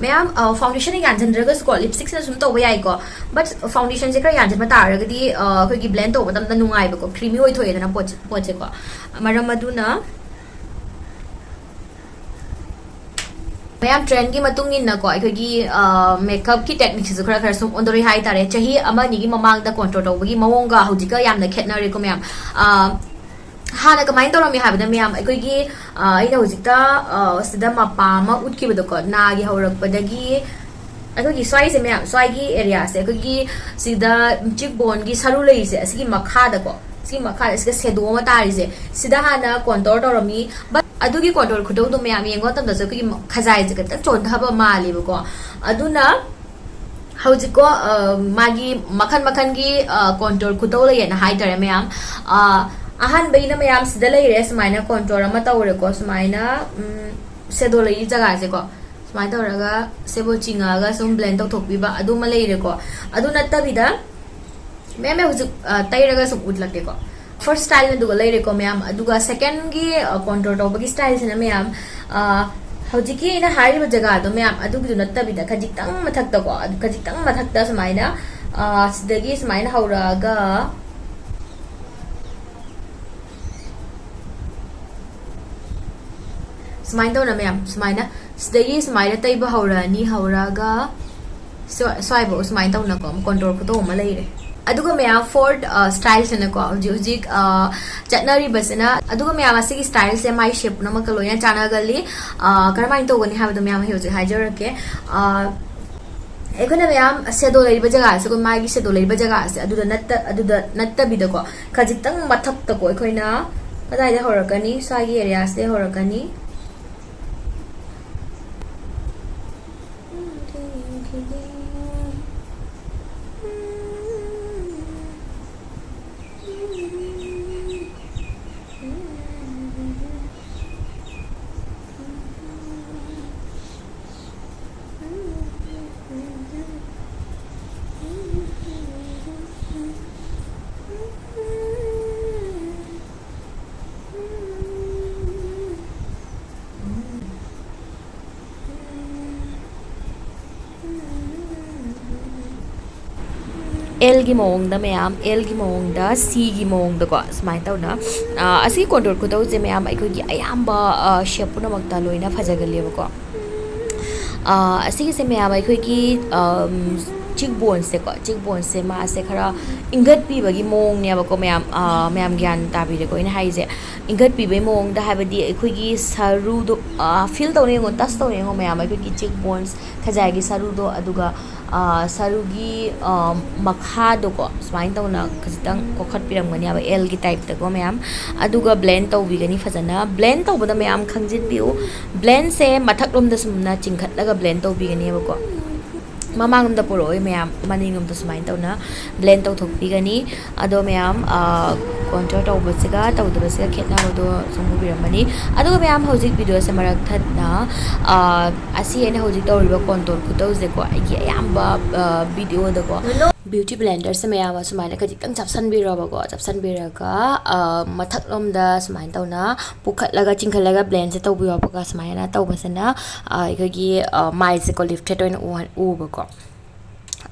ꯃꯌꯥꯝ, ꯑ, ꯐꯥꯎꯟꯗꯦꯁꯟꯅ ꯌꯥꯟꯁꯤꯟꯗ꯭ꯔꯒꯁꯨꯀꯣ, ꯂꯤꯞꯁꯇꯤꯛꯁꯤꯅ ꯁꯨꯝ ꯇꯧꯕ ꯌꯥꯏꯀꯣ꯫ ꯕꯠ ꯐꯥꯎꯟꯗꯦꯁꯟꯁꯦ ꯈꯔ ꯌꯥꯟꯁꯤꯟꯕ ꯇꯥꯔꯒꯗꯤ, ꯑ, ꯑꯩꯈꯣꯏꯒꯤ ꯕ꯭ꯂꯦꯟ ꯇꯧꯕ ꯃꯇꯝꯗ ꯅꯨꯡꯉꯥꯏꯕꯀꯣ, ꯀ꯭ꯔꯤꯃꯤ ꯑꯣꯏꯊꯣꯛꯑꯦꯗꯅ ꯄꯣꯠꯁꯦ, ꯄꯣꯠꯁꯦꯀꯣ꯫ ꯃꯔꯝ ꯑꯗꯨꯅ ꯃꯌꯥꯝ, ꯇ꯭ꯔꯦꯟꯒꯤ ꯃꯇꯨꯡ ꯏꯟꯅꯀꯣ, ꯑꯩꯈꯣꯏꯒꯤ ꯃꯦꯀꯞꯀꯤ ꯇꯦꯛꯅꯤꯛꯁꯤꯁꯨ ꯈꯔ ꯈꯔ ꯁꯨꯝ ꯑꯣꯟꯊꯣꯔꯛꯏ ꯍꯥꯏꯇꯥꯔꯦ꯫ ꯆꯍꯤ ꯑꯃ ꯑꯅꯤꯒꯤ ꯃꯃꯥꯡꯗ ꯀꯣꯟꯇꯣꯔ ꯇꯧꯕꯒꯤ ꯃꯑꯣꯡꯒ ꯍꯧꯖꯤꯛꯀ ꯌꯥꯝꯅ ꯈꯦꯠꯅꯔꯦꯀꯣ ꯃꯌꯥꯝ꯫ ꯍꯥꯟꯅ ꯀꯃꯥꯏꯅ ꯇꯧꯔꯝꯃꯤ ꯍꯥꯏꯕꯗ ꯃꯌꯥꯝ, ꯑꯩꯈꯣꯏꯒꯤ ꯑꯩꯅ ꯍꯧꯖꯤꯛꯇ ꯁꯤꯗ ꯃꯄꯥ ꯑꯃ ꯎꯠꯈꯤꯕꯗꯣꯀꯣ, ꯅꯥꯒꯤ ꯍꯧꯔꯛꯄꯗꯒꯤ ꯑꯩꯈꯣꯏꯒꯤ ꯁ꯭ꯋꯥꯏꯁꯦ ꯃꯌꯥꯝ, ꯁ꯭ꯋꯥꯏꯒꯤ ꯑꯦꯔꯤꯌꯥꯁꯦ, ꯑꯩꯈꯣꯏꯒꯤ ꯁꯤꯗ ꯆꯤꯛ ꯕꯣꯟꯒꯤ ꯁꯔꯨ ꯂꯩꯔꯤꯁꯦ, ꯑꯁꯤꯒꯤ ꯃꯈꯥꯗꯀꯣ, ꯁꯤꯒꯤ ꯃꯈꯥꯗ ꯁꯤꯗ ꯁꯦꯗꯣ ꯑꯃ ꯇꯥꯔꯤꯁꯦ, ꯁꯤꯗ ꯍꯥꯟꯅ ꯀꯣꯟꯇꯣꯔ ꯇꯧꯔꯝꯃꯤ꯫ ꯕꯠ ꯑꯗꯨꯒꯤ ꯀꯣꯟꯇꯣꯔ ꯈꯨꯇꯧꯗꯣ ꯃꯌꯥꯝ ꯌꯦꯡꯕ ꯃꯇꯝꯗꯁꯨ ꯑꯩꯈꯣꯏꯒꯤ ꯈꯖꯥꯏꯁꯦ ꯈꯤꯇꯪ ꯆꯣꯟꯊꯕ ꯃꯥꯜꯂꯦꯕꯀꯣ꯫ ꯑꯗꯨꯅ ꯍꯧꯖꯤꯛꯀꯣ, ꯃꯥꯒꯤ ꯃꯈꯜ ꯃꯈꯜꯒꯤ ꯀꯣꯟꯇꯣꯔ ꯈꯨꯇꯧ ꯂꯩꯌꯦꯅ ꯍꯥꯏꯇꯥꯔꯦ ꯃꯌꯥꯝ꯫ ꯑꯍꯥꯟꯕꯒꯤꯅ ꯃꯌꯥꯝ ꯁꯤꯗ ꯂꯩꯔꯦ, ꯁꯨꯃꯥꯏꯅ ꯀꯣꯟꯇꯣꯔ ꯑꯃ ꯇꯧꯔꯦꯀꯣ, ꯁꯨꯃꯥꯏꯅ ꯁꯦꯗꯣ ꯂꯩꯔꯤ ꯖꯒꯥꯁꯦꯀꯣ, ꯁꯨꯃꯥꯏꯅ ꯇꯧꯔꯒ ꯁꯦꯕꯣꯠ ꯆꯤꯡꯉꯛꯑꯒ ꯁꯨꯝ ꯕ꯭ꯂꯦꯟ ꯇꯧꯊꯣꯛꯄꯤꯕ ꯑꯗꯨꯃ ꯂꯩꯔꯦꯀꯣ꯫ ꯑꯗꯨ ꯅꯠꯇꯕꯤꯗ ꯃꯦꯝ, ꯑꯩ ꯍꯧꯖꯤꯛ ꯇꯩꯔꯒ ꯁꯨꯝ ꯎꯠꯂꯛꯀꯦꯀꯣ꯫ ꯐꯥꯔꯁ ꯁ꯭ꯇꯥꯏꯜꯅ ꯑꯗꯨꯒ ꯂꯩꯔꯦꯀꯣ ꯃꯌꯥꯝ꯫ ꯑꯗꯨꯒ ꯁꯦꯀꯦꯟꯒꯤ ꯀꯣꯟꯇꯣꯔ ꯇꯧꯕꯒꯤ ꯁ꯭ꯇꯥꯏꯜꯁꯤꯅ ꯃꯌꯥꯝ, ꯍꯧꯖꯤꯛꯀꯤ ꯑꯩꯅ ꯍꯥꯏꯔꯤꯕ ꯖꯒꯥꯗꯣ ꯃꯌꯥꯝ, ꯑꯗꯨꯒꯤꯗꯣ ꯅꯠꯇꯕꯤꯗ ꯈꯖꯤꯛꯇꯪ ꯃꯊꯛꯇꯀꯣ, ꯑꯗꯨ ꯈꯖꯤꯛꯇꯪ ꯃꯊꯛꯇ ꯁꯨꯃꯥꯏꯅ ꯁꯤꯗꯒꯤ ꯁꯨꯃꯥꯏꯅ ꯍꯧꯔꯛꯑꯒ ꯁꯨꯃꯥꯏꯅ ꯇꯧꯅ ꯃꯌꯥꯝ, ꯁꯨꯃꯥꯏꯅ ꯁꯤꯗꯒꯤ ꯁꯨꯃꯥꯏꯅ ꯇꯩꯕ ꯍꯧꯔꯛꯑꯅꯤ꯫ ꯍꯧꯔꯛꯑꯒ ꯁ꯭ꯋꯥꯏꯐꯥꯎ ꯁꯨꯃꯥꯏꯅ ꯇꯧꯅꯀꯣ, ꯀꯣꯟꯇꯣꯔ ꯈꯨꯇꯧ ꯑꯃ ꯂꯩꯔꯦ꯫ ꯑꯗꯨꯒ ꯃꯌꯥꯝ, ꯐꯣꯔꯠ ꯁ꯭ꯇꯥꯏꯜꯁꯤꯅꯀꯣ, ꯍꯧꯖꯤꯛ ꯍꯧꯖꯤꯛ ꯆꯠꯅꯔꯤꯕꯁꯤꯅ, ꯑꯗꯨꯒ ꯃꯌꯥꯝ, ꯑꯁꯤꯒꯤ ꯁ꯭ꯇꯥꯏꯜꯁꯦ ꯃꯥꯏ ꯁꯦꯞ ꯄꯨꯝꯅꯃꯛꯀ ꯂꯣꯏꯅ ꯆꯥꯟꯅꯒꯜꯂꯤ꯫ ꯀꯔꯝꯍꯥꯏꯅ ꯇꯧꯒꯅꯤ ꯍꯥꯏꯕꯗꯣ ꯃꯌꯥꯝ ꯑꯩ ꯍꯧꯖꯤꯛ ꯍꯥꯏꯖꯔꯛꯀꯦ꯫ ꯑꯩꯈꯣꯏꯅ ꯃꯌꯥꯝ ꯁꯦꯗꯣ ꯂꯩꯔꯤꯕ ꯖꯒꯥꯁꯦ, ꯑꯩꯈꯣꯏ ꯃꯥꯏꯒꯤ ꯁꯦꯗꯣ ꯂꯩꯔꯤꯕ ꯖꯒꯥꯁꯦ, ꯑꯗꯨꯗ ꯅꯠꯇ-, ꯑꯗꯨꯗ ꯅꯠꯇꯕꯤꯗꯀꯣ, ꯈꯖꯤꯛꯇꯪ ꯃꯊꯛꯇꯀꯣ, ꯑꯩꯈꯣꯏꯅ ꯀꯗꯥꯏꯗ ꯍꯧꯔꯛꯀꯅꯤ? ꯁ꯭ꯋꯥꯏꯒꯤ ꯑꯦꯔꯤꯌꯥꯁꯤꯗꯩ ꯍꯧꯔꯛꯀꯅꯤ꯫ ꯑꯦꯜꯒꯤ ꯃꯑꯣꯡꯗ ꯃꯌꯥꯝ, ꯑꯦꯜꯒꯤ ꯃꯑꯣꯡꯗ, ꯁꯤꯒꯤ ꯃꯑꯣꯡꯗꯀꯣ, ꯁꯨꯃꯥꯏꯅ ꯇꯧꯅ꯫ ꯑꯁꯤ ꯀꯣꯟꯇꯣꯔ ꯈꯨꯇꯧꯁꯦ ꯃꯌꯥꯝ ꯑꯩꯈꯣꯏꯒꯤ ꯑꯌꯥꯝꯕ ꯁꯦꯞ ꯄꯨꯝꯅꯃꯛꯇ ꯂꯣꯏꯅ ꯐꯖꯒꯜꯂꯦꯕꯀꯣ꯫ ꯑꯥ, ꯑꯁꯤꯒꯤꯁꯦ ꯃꯌꯥꯝ ꯑꯩꯈꯣꯏꯒꯤ, ꯑꯝ, cheek boneꯁꯦꯀꯣ, cheek boneꯁꯦ ꯃꯥꯁꯦ ꯈꯔ ꯏꯟꯒꯠꯄꯤꯕꯒꯤ ꯃꯑꯣꯡꯅꯦꯕꯀꯣ ꯃꯌꯥꯝ, ꯑꯥ, ꯃꯌꯥꯝ ꯒ꯭ꯌꯥꯟ ꯇꯥꯕꯤꯔꯦꯀꯣ ꯑꯩꯅ ꯍꯥꯏꯁꯦ꯫ ꯏꯟꯒꯠꯄꯤꯕꯒꯤ ꯃꯑꯣꯡꯗ ꯍꯥꯏꯕꯗꯤ ꯑꯩꯈꯣꯏꯒꯤ ꯁꯔꯨꯗꯣ, ꯑꯥ, feel ꯇꯧꯅ ꯌꯦꯡꯉꯣ, touch ꯇꯧꯅ ꯌꯦꯡꯉꯣ ꯃꯌꯥꯝ, ꯑꯩꯈꯣꯏꯒꯤ cheek bones, ꯈꯖꯥꯏꯒꯤ ꯁꯔꯨꯗꯣ, ꯑꯗꯨꯒ, ꯑꯥ, ꯁꯔꯨꯒꯤ, ꯑꯥ, ꯃꯈꯥꯗꯣꯀꯣ ꯁꯨꯃꯥꯏꯅ ꯇꯧꯅ ꯈꯖꯤꯛꯇꯪ ꯀꯣꯛꯈꯠꯄꯤꯔꯝꯒꯅꯦꯕ, Lꯒꯤ typeꯇꯀꯣ ꯃꯌꯥꯝ꯫ ꯑꯗꯨꯒ blend ꯇꯧꯕꯤꯒꯅꯤ ꯐꯖꯅ꯫ Blend ꯇꯧꯕꯗ ꯃꯌꯥꯝ ꯈꯪꯖꯤꯟꯕꯤꯌꯨ, blendꯁꯦ ꯃꯊꯛꯂꯣꯝꯗ ꯁꯨꯝꯅ ꯆꯤꯡꯈꯠꯂꯒ blend ꯇꯧꯕꯤꯒꯅꯦꯕꯀꯣ꯫ ꯃꯃꯥꯡꯂꯣꯝꯗ ꯄꯨꯔꯛꯑꯣꯏ ꯃꯌꯥꯝ, ꯃꯅꯤꯡꯂꯣꯝꯗ ꯁꯨꯃꯥꯏꯅ ꯇꯧꯅ blend ꯇꯧꯊꯣꯛꯄꯤꯒꯅꯤ꯫ ꯑꯗꯣ ꯃꯌꯥꯝ, ꯑꯥ, contour ꯇꯧꯕꯁꯤꯒ ꯇꯧꯗꯕꯁꯤꯒ ꯈꯦꯠꯅꯕꯗꯣ ꯁꯨꯝ ꯎꯕꯤꯔꯝꯃꯅꯤ꯫ ꯑꯗꯨꯒ ꯃꯌꯥꯝ ꯍꯧꯖꯤꯛ videoꯁꯦ ꯃꯔꯛ ꯊꯠꯅ, ꯑꯥ, ꯑꯁꯤ ꯑꯩꯅ ꯍꯧꯖꯤꯛ ꯇꯧꯔꯤꯕ contour ꯈꯨꯇꯧꯁꯦꯀꯣ, ꯑꯩꯒꯤ ꯑꯌꯥꯝꯕ, ꯑꯥ, videoꯗꯀꯣ beauty blenderꯁꯦ ꯃꯌꯥꯝ ꯑꯁꯨꯃꯥꯏꯅ ꯈꯖꯤꯛꯇꯪ ꯆꯞꯁꯤꯟꯕꯤꯔꯣꯕꯀꯣ꯫ ꯆꯞꯁꯤꯟꯕꯤꯔꯒ, ꯑꯥ, ꯃꯊꯛꯂꯣꯝꯗ ꯁꯨꯃꯥꯏꯅ ꯇꯧꯅ ꯄꯨꯈꯠꯂꯒ ꯆꯤꯡꯈꯠꯂꯒ blendꯁꯦ ꯇꯧꯕꯤꯌꯣꯕꯀꯣ꯫ ꯁꯨꯃꯥꯏꯅ ꯇꯧꯕꯁꯤꯅ, ꯑꯥ, ꯑꯩꯈꯣꯏꯒꯤ, ꯑꯥ, ꯃꯥꯏꯁꯦꯀꯣ lifted ꯑꯣꯏꯅ ꯎꯍꯟ-, ꯎꯕꯀꯣ꯫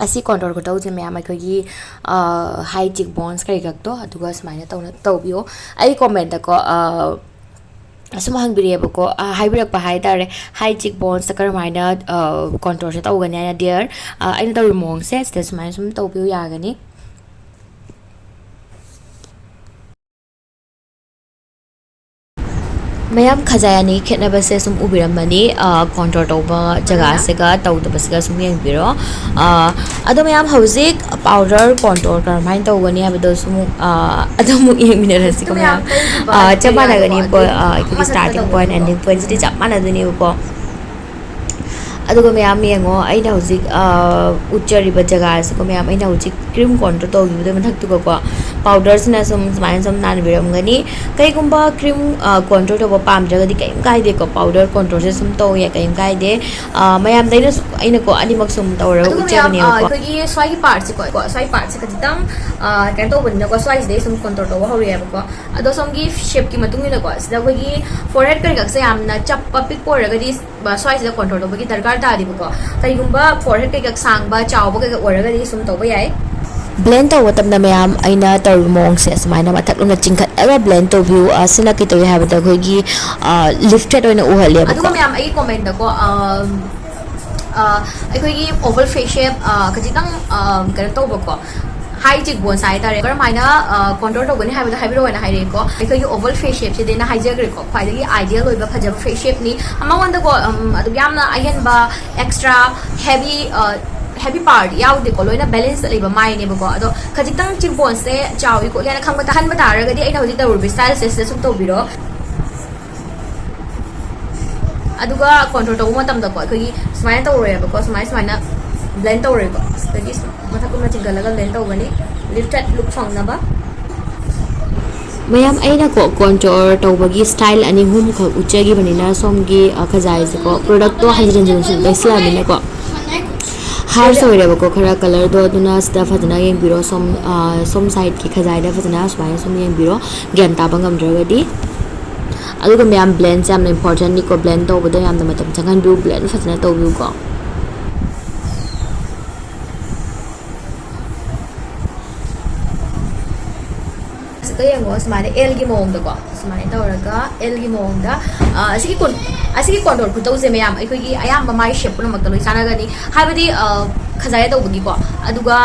ꯑꯁꯤ contour ꯈꯨꯇꯧꯁꯦ ꯃꯌꯥꯝ ꯑꯩꯈꯣꯏꯒꯤ, ꯑꯥ, high cheek bones ꯀꯩꯀꯛꯇꯣ ꯑꯗꯨꯒ ꯁꯨꯃꯥꯏꯅ ꯇꯧꯅ ꯇꯧꯕꯤꯌꯣ꯫ ꯑꯩ commentꯇꯀꯣ, ꯑꯥ, ꯑꯁꯨꯝ ꯍꯪꯕꯤꯔꯛꯑꯦꯕꯀꯣ, ꯑꯥ, ꯍꯥꯏꯕꯤꯔꯛꯄ ꯍꯥꯏ ꯇꯥꯔꯦ, high cheek bonesꯇ ꯀꯔꯝꯍꯥꯏꯅ, ꯑꯥ, contourꯁꯦ ꯇꯧꯒꯅꯤ ꯍꯥꯏꯅ, dear? ꯑꯥ, ꯑꯩꯅ ꯇꯧꯔꯤꯕ ꯃꯑꯣꯡꯁꯦ ꯁꯤꯗ ꯁꯨꯃꯥꯏꯅ ꯁꯨꯝ ꯇꯧꯕꯤꯌꯨ ꯌꯥꯒꯅꯤ꯫ ꯃꯌꯥꯝ ꯈꯖꯥꯏ ꯑꯅꯤ ꯈꯦꯠꯅꯕꯁꯦ ꯁꯨꯝ ꯎꯕꯤꯔꯝꯃꯅꯤ, ꯑꯥ, contour ꯇꯧꯕ ꯖꯒꯥꯁꯤꯒ ꯇꯧꯗꯕꯁꯤꯒ ꯁꯨꯝ ꯌꯦꯡꯕꯤꯔꯣ꯫ ꯑꯥ, ꯑꯗꯣ ꯃꯌꯥꯝ ꯍꯧꯖꯤꯛ powder contour ꯀꯔꯝꯍꯥꯏꯅ ꯇꯧꯒꯅꯤ ꯍꯥꯏꯕꯗꯣ ꯁꯨꯝ, ꯑꯥ, ꯑꯗꯨꯝ ꯑꯃꯨꯛ ꯌꯦꯡꯃꯤꯟꯅꯔꯁꯤꯀꯣ ꯃꯌꯥꯝ꯫ ꯑꯥ, ꯆꯞ ꯃꯥꯟꯅꯒꯅꯤꯕꯀꯣ, ꯑꯥ, ꯑꯩꯈꯣꯏꯒꯤ starting point, ending pointꯁꯤꯗꯤ ꯆꯞ ꯃꯥꯟꯅꯗꯣꯏꯅꯦꯕꯀꯣ꯫ ꯑꯗꯨꯒ ꯃꯌꯥꯝ ꯌꯦꯡꯉꯣ, ꯑꯩꯅ ꯍꯧꯖꯤꯛ, ꯑꯥ, ꯎꯠꯆꯔꯤꯕ ꯖꯒꯥꯁꯤꯀꯣ ꯃꯌꯥꯝ, ꯑꯩꯅ ꯍꯧꯖꯤꯛ cream contour ꯇꯧꯈꯤꯕꯗꯨ ꯃꯊꯛꯇꯨꯒꯀꯣ, powderꯁꯤꯅ ꯁꯨꯝ ꯁꯨꯃꯥꯏꯅ ꯁꯨꯝ ꯅꯥꯟꯕꯤꯔꯝꯒꯅꯤ꯫ ꯀꯩꯒꯨꯝꯕ cream, ꯑꯥ, contour ꯇꯧꯕ ꯄꯥꯝꯗ꯭ꯔꯒꯗꯤ ꯀꯩꯝ ꯀꯥꯏꯗꯦꯀꯣ, powder contourꯁꯦ ꯁꯨꯝ ꯇꯧ ꯌꯥꯏ, ꯀꯩꯝ ꯀꯥꯏꯗꯦ꯫ ꯑꯥ, ꯃꯌꯥꯝꯗ ꯑꯩꯅ ꯁꯨ-, ꯑꯩꯅꯀꯣ ꯑꯅꯤꯃꯛ ꯁꯨꯝ ꯇꯧꯔꯒ ꯑꯗꯨꯒ ꯃꯌꯥꯝ, ꯑꯥ, ꯎꯠꯆꯕꯅꯦꯕꯀꯣ꯫ ꯑꯩꯈꯣꯏꯒꯤ ꯁ꯭ꯋꯥꯏꯒꯤ partꯁꯦꯀꯣ, ꯀꯣ, ꯁ꯭ꯋꯥꯏ partꯁꯦ ꯈꯖꯤꯛꯇꯪ, ꯑꯥ, ꯀꯩꯅꯣ ꯇꯧꯕꯅꯤꯅꯀꯣ, ꯁ꯭ꯋꯥꯏꯁꯤꯗꯩ ꯁꯨꯝ contour ꯇꯧꯕ ꯍꯧꯔꯛꯑꯦꯕꯀꯣ꯫ ꯑꯗꯣ ꯁꯣꯝꯒꯤ shapeꯀꯤ ꯃꯇꯨꯡ ꯏꯟꯅꯀꯣ, ꯁꯤꯗ ꯑꯩꯈꯣꯏꯒꯤ forehead ꯀꯩꯀꯥꯁꯦ ꯌꯥꯝꯅ ꯆꯞꯄ ꯄꯤꯛꯄ ꯑꯣꯏꯔꯒꯗꯤ ꯁ꯭ꯋꯥꯏꯁꯤꯗ contour ꯇꯧꯕꯒꯤ ꯗꯔꯀꯥꯔ ꯇꯥꯗꯦꯕꯀꯣ꯫ ꯀꯩꯒꯨꯝꯕ forehead ꯀꯩꯀꯥ ꯁꯥꯡꯕ ꯆꯥꯎꯕ ꯀꯩꯀꯥ ꯑꯣꯏꯔꯒꯗꯤ ꯁꯨꯝ ꯇꯧꯕ ꯌꯥꯏ꯫ Blend ꯇꯧꯕ ꯃꯇꯝꯗ ꯃꯌꯥꯝ ꯑꯩꯅ ꯇꯧꯔꯤꯕ ꯃꯑꯣꯡꯁꯦ ꯑꯁꯨꯃꯥꯏꯅ ꯃꯊꯛꯂꯣꯝꯗ ꯆꯤꯡꯈꯠꯂꯒ blend ꯇꯧꯕꯤꯌꯨ꯫ ꯑ, ꯁꯤꯅ ꯀꯩ ꯇꯧꯏ ꯍꯥꯏꯕꯗ ꯑꯩꯈꯣꯏꯒꯤ, ꯑ, lifted ꯑꯣꯏꯅ ꯎꯍꯜꯂꯦꯕꯀꯣ꯫ ꯑꯗꯨꯒ ꯃꯌꯥꯝ ꯑꯩꯒꯤ commentꯗꯀꯣ, ꯑ, ꯑꯩꯈꯣꯏꯒꯤ ꯑꯣꯕꯜ ꯐꯦꯁ ꯁꯦꯞ ꯈꯖꯤꯛꯇꯪ ꯀꯩꯅꯣ ꯇꯧꯕꯀꯣ, ꯍꯥꯏ ꯆꯤꯛ ꯕꯣꯟꯁ ꯍꯥꯏꯇꯥꯔꯦ, ꯀꯔꯝꯍꯥꯏꯅ ꯀꯣꯟꯇ꯭ꯔꯣꯜ ꯇꯧꯒꯅꯤ ꯍꯥꯏꯕꯗꯣ ꯍꯥꯏꯕꯤꯔꯛꯑꯣꯅ ꯍꯥꯏꯔꯛꯑꯦꯀꯣ꯫ ꯑꯩꯈꯣꯏꯒꯤ ꯑꯣꯕꯜ ꯐꯦꯁ ꯁꯦꯞꯁꯤꯗꯤ ꯑꯩꯅ ꯍꯥꯏꯖꯈ꯭ꯔꯦꯀꯣ, ꯈ꯭ꯋꯥꯏꯗꯒꯤ ꯑꯥꯏꯗꯤꯌꯦꯜ ꯑꯣꯏꯕ ꯐꯖꯕ ꯐꯦꯁ ꯁꯦꯞꯅꯤ꯫ ꯃꯉꯣꯟꯗꯀꯣ ꯑꯗꯨꯛ ꯌꯥꯝꯅ ꯑꯍꯦꯟꯕ ꯑꯦꯛꯁꯇ꯭ꯔꯥ ꯍꯦꯚꯤ ꯍꯦꯚꯤ ꯄꯥꯔꯠ ꯌꯥꯎꯗꯦꯀꯣ, ꯂꯣꯏꯅ ꯕꯦꯂꯦꯟꯁꯇ ꯂꯩꯕ ꯃꯥꯏꯅꯦꯕꯀꯣ꯫ ꯑꯗꯣ ꯈꯖꯤꯛꯇꯪ ꯆꯤꯛ ꯕꯣꯟꯁꯦ ꯆꯥꯎꯏ ꯈꯣꯠꯂꯤ ꯍꯥꯏꯅ ꯈꯪꯕ ꯈꯟꯕ ꯇꯥꯔꯒꯗꯤ ꯑꯩꯅ ꯍꯧꯖꯤꯛ ꯇꯧꯔꯤꯕ ꯁ꯭ꯇꯥꯏꯜꯁꯦ ꯁꯤꯗ ꯁꯨꯝ ꯇꯧꯕꯤꯔꯣ꯫ ꯑꯗꯨꯒ ꯀꯣꯟꯇ꯭ꯔꯣꯜ ꯇꯧꯕ ꯃꯇꯝꯗꯀꯣ ꯑꯩꯈꯣꯏꯒꯤ ꯁꯨꯃꯥꯏꯅ ꯇꯧꯔꯣꯏꯕꯀꯣ, ꯁꯨꯃꯥꯏꯅ ꯁꯨꯃꯥꯏꯅ ꯕ꯭ꯂꯦꯟ ꯇꯧꯔꯣꯏꯀꯣ, ꯁꯤꯗꯒꯤ ꯃꯊꯛ ꯀꯨꯝꯅ ꯆꯤꯡꯈꯠꯂꯒ ꯕ꯭ꯂꯦꯟ ꯇꯧꯒꯅꯤ, ꯂꯤꯐꯇꯦꯠ ꯂꯨꯛ ꯐꯪꯅꯕ꯫ ꯃꯌꯥꯝ, ꯑꯩꯅꯀꯣ ꯀꯣꯟꯇ꯭ꯔꯣꯜ ꯇꯧꯕꯒꯤ ꯁ꯭ꯇꯥꯏꯜ ꯑꯅꯤ ꯑꯍꯨꯝꯈꯛ ꯎꯠꯆꯈꯤꯕꯅꯤꯅ ꯁꯣꯝꯒꯤ ꯈꯖꯥꯏꯁꯦꯀꯣ ꯄ꯭ꯔꯣꯗꯛꯇꯣ ꯍꯟꯖꯤꯟ ꯍꯟꯖꯤꯟ ꯁꯨꯝ ꯇꯩꯁꯤꯜꯂꯛꯑꯕꯅꯤꯅꯀꯣ ꯍꯥꯔꯁ ꯑꯣꯏꯔꯦꯕꯀꯣ, ꯈꯔ ꯀꯂꯔꯗꯣ꯫ ꯑꯗꯨꯅ ꯁꯤꯗ ꯐꯖꯅ ꯌꯦꯡꯕꯤꯔꯣ, ꯁꯣꯝ ꯁꯣꯝ ꯁꯥꯏꯠꯀꯤ ꯈꯖꯥꯏꯗ ꯐꯖꯅ ꯁꯨꯃꯥꯏꯅ ꯁꯨꯝ ꯌꯦꯡꯕꯤꯔꯣ, ꯒ꯭ꯌꯥꯟ ꯇꯥꯕ ꯉꯝꯗ꯭ꯔꯒꯗꯤ꯫ ꯑꯗꯨꯒ ꯃꯌꯥꯝ, ꯕ꯭ꯂꯦꯟꯁꯦ ꯌꯥꯝꯅ ꯏꯝꯄꯣꯔꯇꯦꯟꯅꯤꯀꯣ, ꯕ꯭ꯂꯦꯟ ꯇꯧꯕꯗ ꯌꯥꯝꯅ ꯃꯇꯝ ꯆꯪꯍꯟꯕꯤꯌꯨ, ꯕ꯭ꯂꯦꯟ ꯐꯖꯅ ꯇꯧꯕꯤꯌꯨꯀꯣ꯫ ꯁꯤꯗ ꯌꯦꯡꯉꯣ, ꯁꯨꯃꯥꯏꯅ ꯑꯦꯜꯒꯤ ꯃꯑꯣꯡꯗꯀꯣ, ꯁꯨꯃꯥꯏꯅ ꯇꯧꯔꯒ ꯑꯦꯜꯒꯤ ꯃꯑꯣꯡꯗ ꯑꯁꯤꯒꯤ ꯑꯁꯤꯒꯤ ꯀꯣꯟꯇ꯭ꯔꯣꯜ ꯈꯨꯇꯧꯁꯦ ꯃꯌꯥꯝ ꯑꯩꯈꯣꯏꯒꯤ ꯑꯌꯥꯝꯕ ꯃꯥꯏ ꯁꯦꯞ ꯄꯨꯝꯅꯃꯛꯇ ꯂꯣꯏ ꯆꯥꯟꯅꯒꯅꯤ꯫ ꯍꯥꯏꯕꯗꯤ ꯈꯖꯥꯏ ꯇꯧꯕꯒꯤꯀꯣ꯫ ꯑꯗꯨꯒ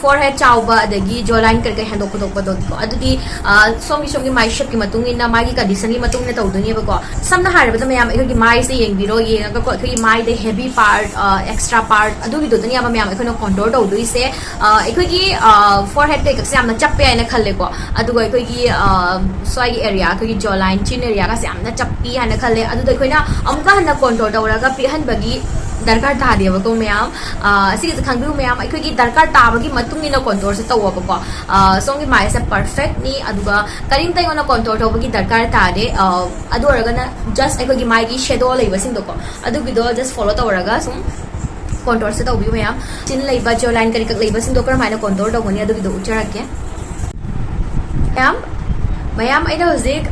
ꯐꯣꯔ ꯍꯦꯠ ꯆꯥꯎꯕ, ꯑꯗꯒꯤ ꯖꯣ ꯂꯥꯏꯟ ꯀꯔꯤ ꯀꯔꯤ ꯍꯦꯟꯗꯣꯛ ꯈꯣꯠꯇꯣꯛꯄꯗꯣꯀꯣ, ꯑꯗꯨꯗꯤ ꯁꯣꯝꯒꯤ ꯁꯣꯝꯒꯤ ꯃꯥꯏ ꯁꯦꯞꯀꯤ ꯃꯇꯨꯡ ꯏꯟꯅ, ꯃꯥꯒꯤ ꯀꯟꯗꯤꯁꯟꯒꯤ ꯃꯇꯨꯡ ꯏꯟꯅ ꯇꯧꯗꯣꯏꯅꯦꯕꯀꯣ꯫ ꯁꯝꯅ ꯍꯥꯏꯔꯕꯗ ꯃꯌꯥꯝ, ꯑꯩꯈꯣꯏꯒꯤ ꯃꯥꯏꯁꯦ ꯌꯦꯡꯕꯤꯔꯣ, ꯌꯦꯡꯉꯒꯀꯣ ꯑꯩꯈꯣꯏꯒꯤ ꯃꯥꯏꯗ ꯍꯦꯚꯤ ꯄꯥꯔꯠ, ꯑꯦꯛꯁꯇ꯭ꯔꯥ ꯄꯥꯔꯠ, ꯑꯗꯨꯒꯤꯗꯨꯗꯅꯦꯕ ꯃꯌꯥꯝ ꯑꯩꯈꯣꯏꯅ ꯀꯣꯟꯇ꯭ꯔꯣꯜ ꯇꯧꯗꯣꯏꯁꯦ꯫ ꯑꯩꯈꯣꯏꯒꯤ ꯐꯣꯔ ꯍꯦꯠ ꯀꯩꯀꯛꯁꯦ ꯌꯥꯝꯅ ꯆꯞꯄꯦ ꯍꯥꯏꯅ ꯈꯜꯂꯦꯀꯣ꯫ ꯑꯗꯨꯒ ꯑꯩꯈꯣꯏꯒꯤ ꯁ꯭ꯋꯥꯏꯒꯤ ꯑꯦꯔꯤꯌꯥ, ꯑꯩꯈꯣꯏꯒꯤ ꯖꯣ ꯂꯥꯏꯟ, ꯆꯤꯟ ꯑꯦꯔꯤꯌꯥꯒꯁꯦ ꯌꯥꯝꯅ ꯆꯞꯄꯤ ꯍꯥꯏꯅ ꯈꯜꯂꯦ꯫ ꯑꯗꯨꯗ ꯑꯩꯈꯣꯏꯅ ꯑꯃꯨꯛꯀ ꯍꯟꯅ ꯀꯣꯟꯇ꯭ꯔꯣꯜ ꯇꯧꯔꯒ ꯄꯤꯛꯍꯟꯕꯒꯤ ꯗꯔꯀꯥꯔ ꯇꯥꯗꯦꯕꯀꯣ ꯃꯌꯥꯝ꯫ ꯑꯁꯤꯒꯤꯁꯦ ꯈꯪꯕꯤꯌꯨ ꯃꯌꯥꯝ, ꯑꯩꯈꯣꯏꯒꯤ ꯗꯔꯀꯥꯔ ꯇꯥꯕꯒꯤ ꯃꯇꯨꯡ ꯏꯟꯅ ꯀꯣꯟꯇ꯭ꯔꯣꯜꯁꯦ ꯇꯧꯋꯣꯕꯀꯣ꯫ ꯁꯣꯝꯒꯤ ꯃꯥꯏꯁꯦ ꯄꯔꯐꯦꯛꯅꯤ, ꯑꯗꯨꯒ ꯀꯔꯤꯝꯇ ꯑꯩꯉꯣꯟꯗ ꯀꯣꯟꯇ꯭ꯔꯣꯜ ꯇꯧꯕꯒꯤ ꯗꯔꯀꯥꯔ ꯇꯥꯗꯦ꯫ ꯑꯗꯨ ꯑꯣꯏꯔꯒꯅ ꯖꯁ ꯑꯩꯈꯣꯏꯒꯤ ꯃꯥꯏꯒꯤ ꯁꯦꯗꯣ ꯂꯩꯕꯁꯤꯡꯗꯣꯀꯣ, ꯑꯗꯨꯒꯤꯗꯣ ꯖꯁ ꯐꯣꯂꯣ ꯇꯧꯔꯒ ꯁꯨꯝ ꯀꯣꯟꯇ꯭ꯔꯣꯜꯁꯦ ꯇꯧꯕꯤꯌꯨ ꯃꯌꯥꯝ꯫ ꯆꯤꯟ ꯂꯩꯕ ꯖꯣ ꯂꯥꯏꯟ ꯀꯔꯤ ꯀꯔꯤ ꯂꯩꯕꯁꯤꯡꯗꯣ ꯀꯔꯝꯍꯥꯏꯅ ꯀꯣꯟꯇ꯭ꯔꯣꯜ ꯇꯧꯒꯅꯤ ꯑꯗꯨꯒꯤꯗꯣ ꯎꯠꯆꯔꯛꯀꯦ꯫ ꯃꯌꯥꯝ, ꯃꯌꯥꯝ, ꯑꯩꯅ ꯍꯧꯖꯤꯛ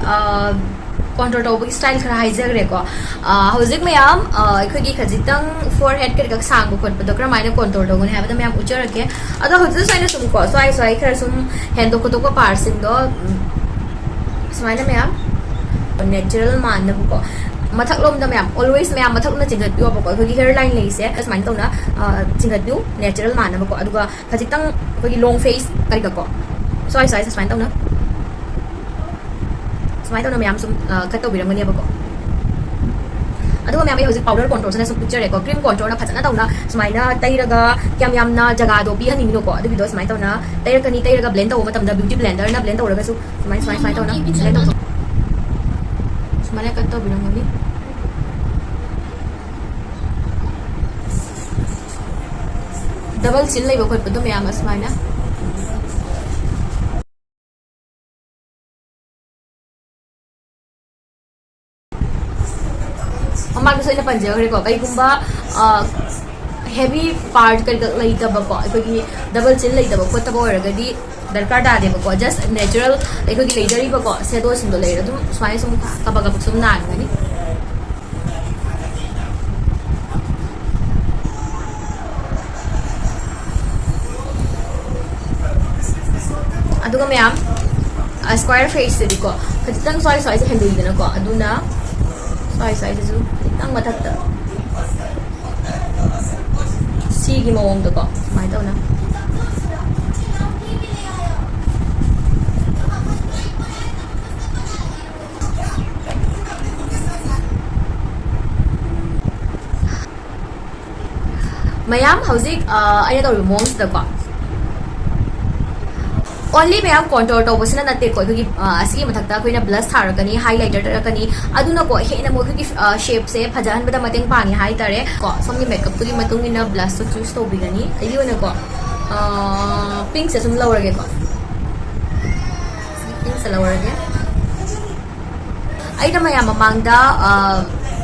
ꯀꯣꯟꯇ꯭ꯔꯣꯜ ꯇꯧꯕꯒꯤ ꯁ꯭ꯇꯥꯏꯜ ꯈꯔ ꯍꯥꯏꯖꯈ꯭ꯔꯦꯀꯣ꯫ ꯍꯧꯖꯤꯛ ꯃꯌꯥꯝ, ꯑꯩꯈꯣꯏꯒꯤ ꯈꯖꯤꯛꯇꯪ ꯐꯣꯔ ꯍꯦꯠ ꯀꯔꯤ ꯈꯛ ꯁꯥꯡꯕ ꯈꯣꯠꯄꯗꯣ ꯀꯔꯝꯍꯥꯏꯅ ꯀꯣꯟꯇ꯭ꯔꯣꯜ ꯇꯧꯒꯅꯤ ꯍꯥꯏꯕꯗꯣ ꯃꯌꯥꯝ ꯎꯠꯆꯔꯛꯀꯦ꯫ ꯑꯗꯣ ꯍꯧꯖꯤꯛ ꯁ꯭ꯋꯥꯏꯅ ꯁꯨꯝꯀꯣ, ꯁ꯭ꯋꯥꯏ ꯁ꯭ꯋꯥꯏ ꯈꯔ ꯁꯨꯝ ꯍꯦꯟꯗꯣꯛ ꯈꯣꯠꯇꯣꯛꯄ ꯄꯥꯔꯠꯁꯤꯡꯗꯣ ꯁꯨꯃꯥꯏꯅ ꯃꯌꯥꯝ ꯅꯦꯆꯔꯦꯜ ꯃꯥꯟꯅꯕꯀꯣ꯫ ꯃꯊꯛꯂꯣꯝꯗ ꯃꯌꯥꯝ, always ꯃꯌꯥꯝ ꯃꯊꯛꯂꯣꯝꯗ ꯆꯤꯡꯈꯠꯄꯤꯌꯣꯕꯀꯣ꯫ ꯑꯩꯈꯣꯏꯒꯤ hair line ꯂꯩꯁꯦ ꯁꯨꯃꯥꯏꯅ ꯇꯧꯅ, ꯑ, ꯆꯤꯡꯈꯠꯄꯤꯌꯨ, natural ꯃꯥꯟꯅꯕꯀꯣ꯫ ꯑꯗꯨꯒ ꯈꯖꯤꯛꯇꯪ ꯑꯩꯈꯣꯏꯒꯤ long face ꯀꯩꯀꯥꯀꯣ, ꯁ꯭ꯋꯥꯏ ꯁ꯭ꯋꯥꯏꯁꯦ ꯁꯨꯃꯥꯏꯅ ꯇꯧꯅ, ꯁꯨꯃꯥꯏꯅ ꯇꯧꯅ ꯃꯌꯥꯝ ꯁꯨꯝ, ꯑ, cut ꯇꯧꯕꯤꯔꯝꯒꯅꯦꯕꯀꯣ꯫ ꯑꯗꯨꯒ ꯃꯌꯥꯝ, ꯑꯩ ꯍꯧꯖꯤꯛ powder contourꯁꯤꯅ ꯁꯨꯝ ꯎꯠꯆꯔꯦꯀꯣ꯫ Cream contourꯅ ꯐꯖꯅ ꯇꯧꯅ ꯁꯨꯃꯥꯏꯅ ꯇꯩꯔꯒ ꯀꯌꯥꯝ ꯌꯥꯝꯅ ꯖꯒꯥꯗꯣ ꯄꯤꯍꯟꯅꯤꯡꯉꯤꯅꯣꯀꯣ, ꯑꯗꯨꯒꯤꯗꯣ ꯁꯨꯃꯥꯏꯅ ꯇꯧꯅ ꯇꯩꯔꯛꯀꯅꯤ꯫ ꯇꯩꯔꯒ blend ꯇꯧꯕ ꯃꯇꯝꯗ beauty blenderꯅ blend ꯇꯧꯔꯒꯁꯨ ꯁꯨꯃꯥꯏꯅ, ꯁꯨꯃꯥꯏꯅ, ꯁꯨꯃꯥꯏꯅ ꯇꯧꯅ blend ꯇꯧꯊꯣꯛ-, ꯁꯨꯃꯥꯏꯅ cut ꯇꯧꯕꯤꯔꯝꯒꯅꯤ꯫ Double chin ꯂꯩꯕ ꯈꯣꯠꯄꯗꯣ ꯃꯌꯥꯝ ꯑꯁꯨꯃꯥꯏꯅ꯫ ꯃꯃꯥꯡꯗꯁꯨ ꯑꯩꯅ ꯄꯟꯖꯈ꯭ꯔꯦꯀꯣ, ꯀꯩꯒꯨꯝꯕ, ꯑ, heavy part ꯀꯩꯀꯥ ꯂꯩꯇꯕꯀꯣ, ꯑꯩꯈꯣꯏꯒꯤ double chin ꯂꯩꯇꯕ ꯈꯣꯠꯇꯕ ꯑꯣꯏꯔꯒꯗꯤ ꯗꯔꯀꯥꯔ ꯇꯥꯗꯦꯕꯀꯣ꯫ Just natural ꯑꯩꯈꯣꯏꯒꯤ ꯂꯩꯖꯔꯤꯕꯀꯣ shadowꯁꯤꯡꯗꯣ ꯂꯩꯔ ꯑꯗꯨꯝ ꯁꯨꯃꯥꯏꯅ ꯁꯨꯝ ꯀꯕꯛ ꯀꯕꯛ ꯁꯨꯝ ꯅꯥꯟꯒꯅꯤ꯫ ꯑꯗꯨꯒ ꯃꯌꯥꯝ, ꯑ, square faceꯁꯤꯗꯤꯀꯣ, ꯈꯖꯤꯛꯇꯪ ꯁ꯭ꯋꯥꯏ ꯁ꯭ꯋꯥꯏꯁꯦ ꯍꯦꯟꯗꯣꯛꯏꯗꯅꯀꯣ, ꯑꯗꯨꯅ ꯁ꯭ꯋꯥꯏ ꯁ꯭ꯋꯥꯏꯁꯤꯁꯨ ꯈꯤꯇꯪ ꯃꯊꯛꯇ ꯁꯤꯒꯤ ꯃꯑꯣꯡꯗꯀꯣ ꯁꯨꯃꯥꯏꯅ ꯇꯧꯅ꯫ ꯃꯌꯥꯝ ꯍꯧꯖꯤꯛ, ꯑ, ꯑꯩꯅ ꯇꯧꯔꯤꯕ ꯃꯑꯣꯡꯁꯤꯗꯀꯣ, only ꯃꯌꯥꯝ contour ꯇꯧꯕꯁꯤꯅ ꯅꯠꯇꯦꯀꯣ, ꯑꯩꯈꯣꯏꯒꯤ, ꯑ, ꯑꯁꯤꯒꯤ ꯃꯊꯛꯇ ꯑꯩꯈꯣꯏꯅ blush ꯊꯥꯔꯛꯀꯅꯤ, highlighter ꯇꯥꯔꯛꯀꯅꯤ, ꯑꯗꯨꯅꯀꯣ ꯍꯦꯟꯅ ꯑꯃꯨꯛ ꯑꯩꯈꯣꯏꯒꯤ, ꯑ, shapeꯁꯦ ꯐꯖꯍꯟꯕꯗ ꯃꯇꯦꯡ ꯄꯥꯡꯉꯦ ꯍꯥꯏꯇꯥꯔꯦ꯫ ꯀꯣ, ꯁꯣꯝꯒꯤ makeupꯇꯨꯒꯤ ꯃꯇꯨꯡ ꯏꯟꯅ blushꯇꯣ choose ꯇꯧꯕꯤꯒꯅꯤ꯫ ꯑꯩꯒꯤ ꯑꯣꯏꯅꯀꯣ, ꯑ, pinkꯁꯦ ꯁꯨꯝ ꯂꯧꯔꯒꯦꯀꯣ, pinkꯁꯦ ꯂꯧꯔꯒꯦ꯫ ꯑꯩꯅ ꯃꯌꯥꯝ ꯃꯃꯥꯡꯗ, ꯑ,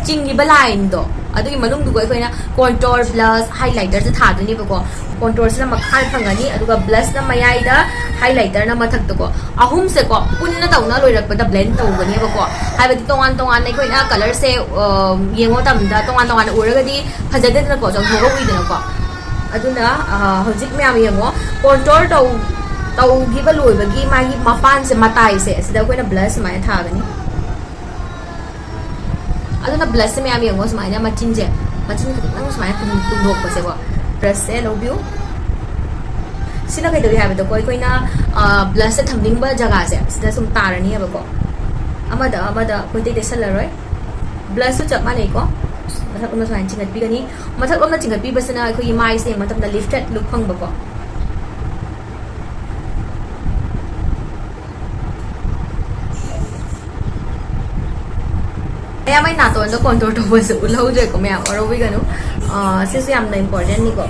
ꯆꯤꯡꯉꯤꯕ lineꯗꯣ, ꯑꯗꯨꯒꯤ ꯃꯅꯨꯡꯗꯨꯒ ꯑꯩꯈꯣꯏꯅ contour, blush, highlighterꯁꯦ ꯊꯥꯗꯣꯏꯅꯦꯕꯀꯣ꯫ Contourꯁꯤꯅ ꯃꯈꯥꯗ ꯐꯪꯒꯅꯤ, ꯑꯗꯨꯒ blushꯅ ꯃꯌꯥꯏꯗ, highlighterꯅ ꯃꯊꯛꯇꯀꯣ꯫ ꯑꯍꯨꯝꯁꯦꯀꯣ ꯄꯨꯟꯅ ꯇꯧꯅ ꯂꯣꯏꯔꯛꯄꯗ blend ꯇꯧꯒꯅꯦꯕꯀꯣ꯫ ꯍꯥꯏꯕꯗꯤ ꯇꯣꯉꯥꯟ ꯇꯣꯉꯥꯟꯅ ꯑꯩꯈꯣꯏꯅ colourꯁꯦ, ꯑ, ꯌꯦꯡꯕ ꯃꯇꯝꯗ ꯇꯣꯉꯥꯟ ꯇꯣꯉꯥꯟꯅ ꯎꯔꯒꯗꯤ ꯐꯖꯗꯦꯗꯅꯀꯣ, ꯆꯥꯎꯊꯣꯛꯑꯒ ꯎꯏꯗꯅꯀꯣ꯫ ꯑꯗꯨꯅ, ꯑ, ꯍꯧꯖꯤꯛ ꯃꯌꯥꯝ ꯌꯦꯡꯉꯣ, contour ꯇꯧ-, ꯇꯧꯈꯤꯕ ꯂꯣꯏꯕꯒꯤ ꯃꯥꯒꯤ ꯃꯄꯥꯟꯁꯦ, ꯃꯇꯥꯏꯁꯦ, ꯑꯁꯤꯗ ꯑꯩꯈꯣꯏꯅ blush ꯁꯨꯃꯥꯏꯅ ꯊꯥꯒꯅꯤ꯫ ꯑꯗꯨꯅ ꯕ꯭ꯂꯁꯁꯦ ꯃꯌꯥꯝ ꯌꯦꯡꯉꯣ, ꯁꯨꯃꯥꯏꯅ ꯃꯆꯤꯟꯁꯦ, ꯃꯆꯤꯟ ꯈꯤꯇꯪ ꯁꯨꯃꯥꯏꯅ ꯇꯨꯝ- ꯇꯨꯝꯊꯣꯛꯄꯁꯦꯀꯣ, ꯕ꯭ꯔꯁꯁꯦ ꯂꯧꯕꯤꯌꯨ꯫ ꯁꯤꯅ ꯀꯩꯗꯧꯏ ꯍꯥꯏꯕꯗꯀꯣ, ꯑꯩꯈꯣꯏꯅ ꯕ꯭ꯂꯁꯁꯦ ꯊꯝꯅꯤꯡꯕ ꯖꯒꯥꯁꯦ ꯁꯤꯗ ꯁꯨꯝ ꯇꯥꯔꯅꯤꯕꯀꯣ, ꯑꯃꯗ ꯑꯃꯗ ꯑꯩꯈꯣꯏ ꯇꯩ ꯇꯩꯁꯜꯂꯔꯣꯏ꯫ ꯕ꯭ꯂꯁꯁꯨ ꯆꯞ ꯃꯥꯟꯅꯩꯀꯣ, ꯃꯊꯛ ꯑꯃ ꯁꯨꯃꯥꯏꯅ ꯆꯤꯡꯈꯠꯄꯤꯒꯅꯤ꯫ ꯃꯊꯛ ꯑꯃ ꯆꯤꯡꯈꯠꯄꯤꯕꯁꯤꯅ ꯑꯩꯈꯣꯏꯒꯤ ꯃꯥꯏꯁꯦ ꯌꯦꯡꯕ ꯃꯇꯝꯗ ꯂꯤꯐꯇꯦꯠ ꯂꯨꯛ ꯐꯪꯕꯀꯣ꯫ ꯃꯌꯥꯝ, ꯑꯩ ꯅꯥꯇꯣꯟꯗ ꯀꯣꯟꯇꯣꯔ ꯇꯧꯕꯁꯦ ꯎꯠꯍꯧꯗ꯭ꯔꯦꯀꯣ ꯃꯌꯥꯝ, ꯋꯥꯔꯧꯕꯤꯒꯅꯨ꯫ ꯑꯥ, ꯁꯤꯁꯨ ꯌꯥꯝꯅ ꯏꯝꯄꯣꯔꯇꯦꯟꯅꯤꯀꯣ꯫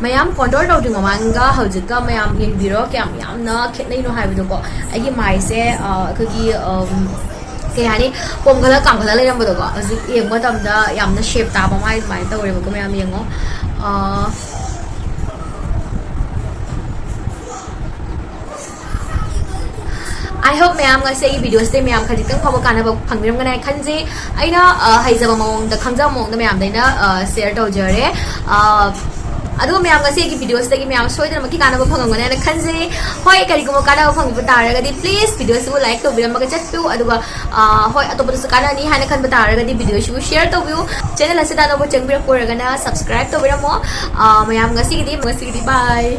ꯃꯌꯥꯝ, ꯀꯣꯟꯇꯣꯔ ꯇꯧꯗ꯭ꯔꯤ ꯃꯃꯥꯡꯒ ꯍꯧꯖꯤꯛꯀ ꯃꯌꯥꯝ ꯌꯦꯡꯕꯤꯔꯣ, ꯀꯌꯥꯝ ꯌꯥꯝꯅ ꯈꯦꯠꯅꯩꯅꯣ ꯍꯥꯏꯕꯗꯣꯀꯣ꯫ ꯑꯩꯒꯤ ꯃꯥꯏꯁꯦ, ꯑ, ꯑꯩꯈꯣꯏꯒꯤ, ꯑꯝ, ꯀꯩ ꯍꯥꯏꯅꯤ, ꯄꯣꯝꯈꯠꯂ ꯀꯥꯝꯈꯠꯂ ꯂꯩꯔꯝꯕꯗꯣꯀꯣ, ꯍꯧꯖꯤꯛ ꯌꯦꯡꯕ ꯃꯇꯝꯗ ꯌꯥꯝꯅ ꯁꯦꯞ ꯇꯥꯕ ꯃꯥꯏ ꯑꯗꯨꯃꯥꯏꯅ ꯇꯧꯔꯦꯕꯀꯣ꯫ ꯃꯌꯥꯝ ꯌꯦꯡꯉꯣ꯫ ꯑ, I hope ꯃꯌꯥꯝ ꯉꯁꯤ ꯑꯩꯒꯤ ꯚꯤꯗꯤꯑꯣꯁꯤꯗꯩ ꯃꯌꯥꯝ ꯈꯖꯤꯛꯇꯪ ꯐꯥꯎꯕ ꯀꯥꯟꯅꯕ ꯐꯪꯕꯤꯔꯝꯒꯅꯤ ꯍꯥꯏꯅ ꯈꯟꯖꯩ꯫ ꯑꯩꯅ, ꯑ, ꯍꯩꯖꯕ ꯃꯑꯣꯡꯗ, ꯈꯪꯖꯕ ꯃꯑꯣꯡꯗ ꯃꯌꯥꯝꯗ ꯑꯩꯅ, ꯑ, ꯁꯤꯌꯔ ꯇꯧꯖꯔꯦ꯫ ꯑ, ꯑꯗꯨꯒ ꯃꯌꯥꯝ ꯉꯁꯤ ꯑꯩꯒꯤ ꯚꯤꯗꯤꯑꯣꯁꯤꯗꯒꯤ ꯃꯌꯥꯝ ꯁꯣꯏꯗꯅꯃꯛꯀꯤ ꯀꯥꯟꯅꯕ ꯐꯪꯉꯝꯒꯅꯤ ꯍꯥꯏꯅ ꯈꯟꯖꯩ꯫ ꯍꯣꯏ, ꯀꯔꯤꯒꯨꯝꯕ ꯀꯥꯟꯅꯕ ꯐꯪꯕ ꯇꯥꯔꯒꯗꯤ please ꯚꯤꯗꯤꯑꯣꯁꯤꯕꯨ ꯂꯥꯏꯛ ꯇꯧꯕꯤꯔꯝꯃꯒ ꯆꯠꯄꯤꯌꯨ꯫ ꯑꯗꯨꯒ, ꯑ, ꯍꯣꯏ, ꯑꯇꯣꯞꯄꯗꯁꯨ ꯀꯥꯟꯅꯅꯤ ꯍꯥꯏꯅ ꯈꯟꯕ ꯇꯥꯔꯒꯗꯤ ꯚꯤꯗꯤꯑꯣꯁꯤꯕꯨ ꯁꯤꯌꯔ ꯇꯧꯕꯤꯌꯨ꯫ ꯆꯦꯅꯦꯜ ꯑꯁꯤꯗ ꯑꯅꯧꯕ ꯆꯪꯕꯤꯔꯛꯄ ꯑꯣꯏꯔꯒꯅ ꯁꯕꯁꯀ꯭ꯔꯥꯏꯕ ꯇꯧꯕꯤꯔꯝꯃꯣ꯫ ꯑ, ꯃꯌꯥꯝ ꯉꯁꯤꯒꯤꯗꯤ, ꯉꯁꯤꯒꯤꯗꯤ bye꯫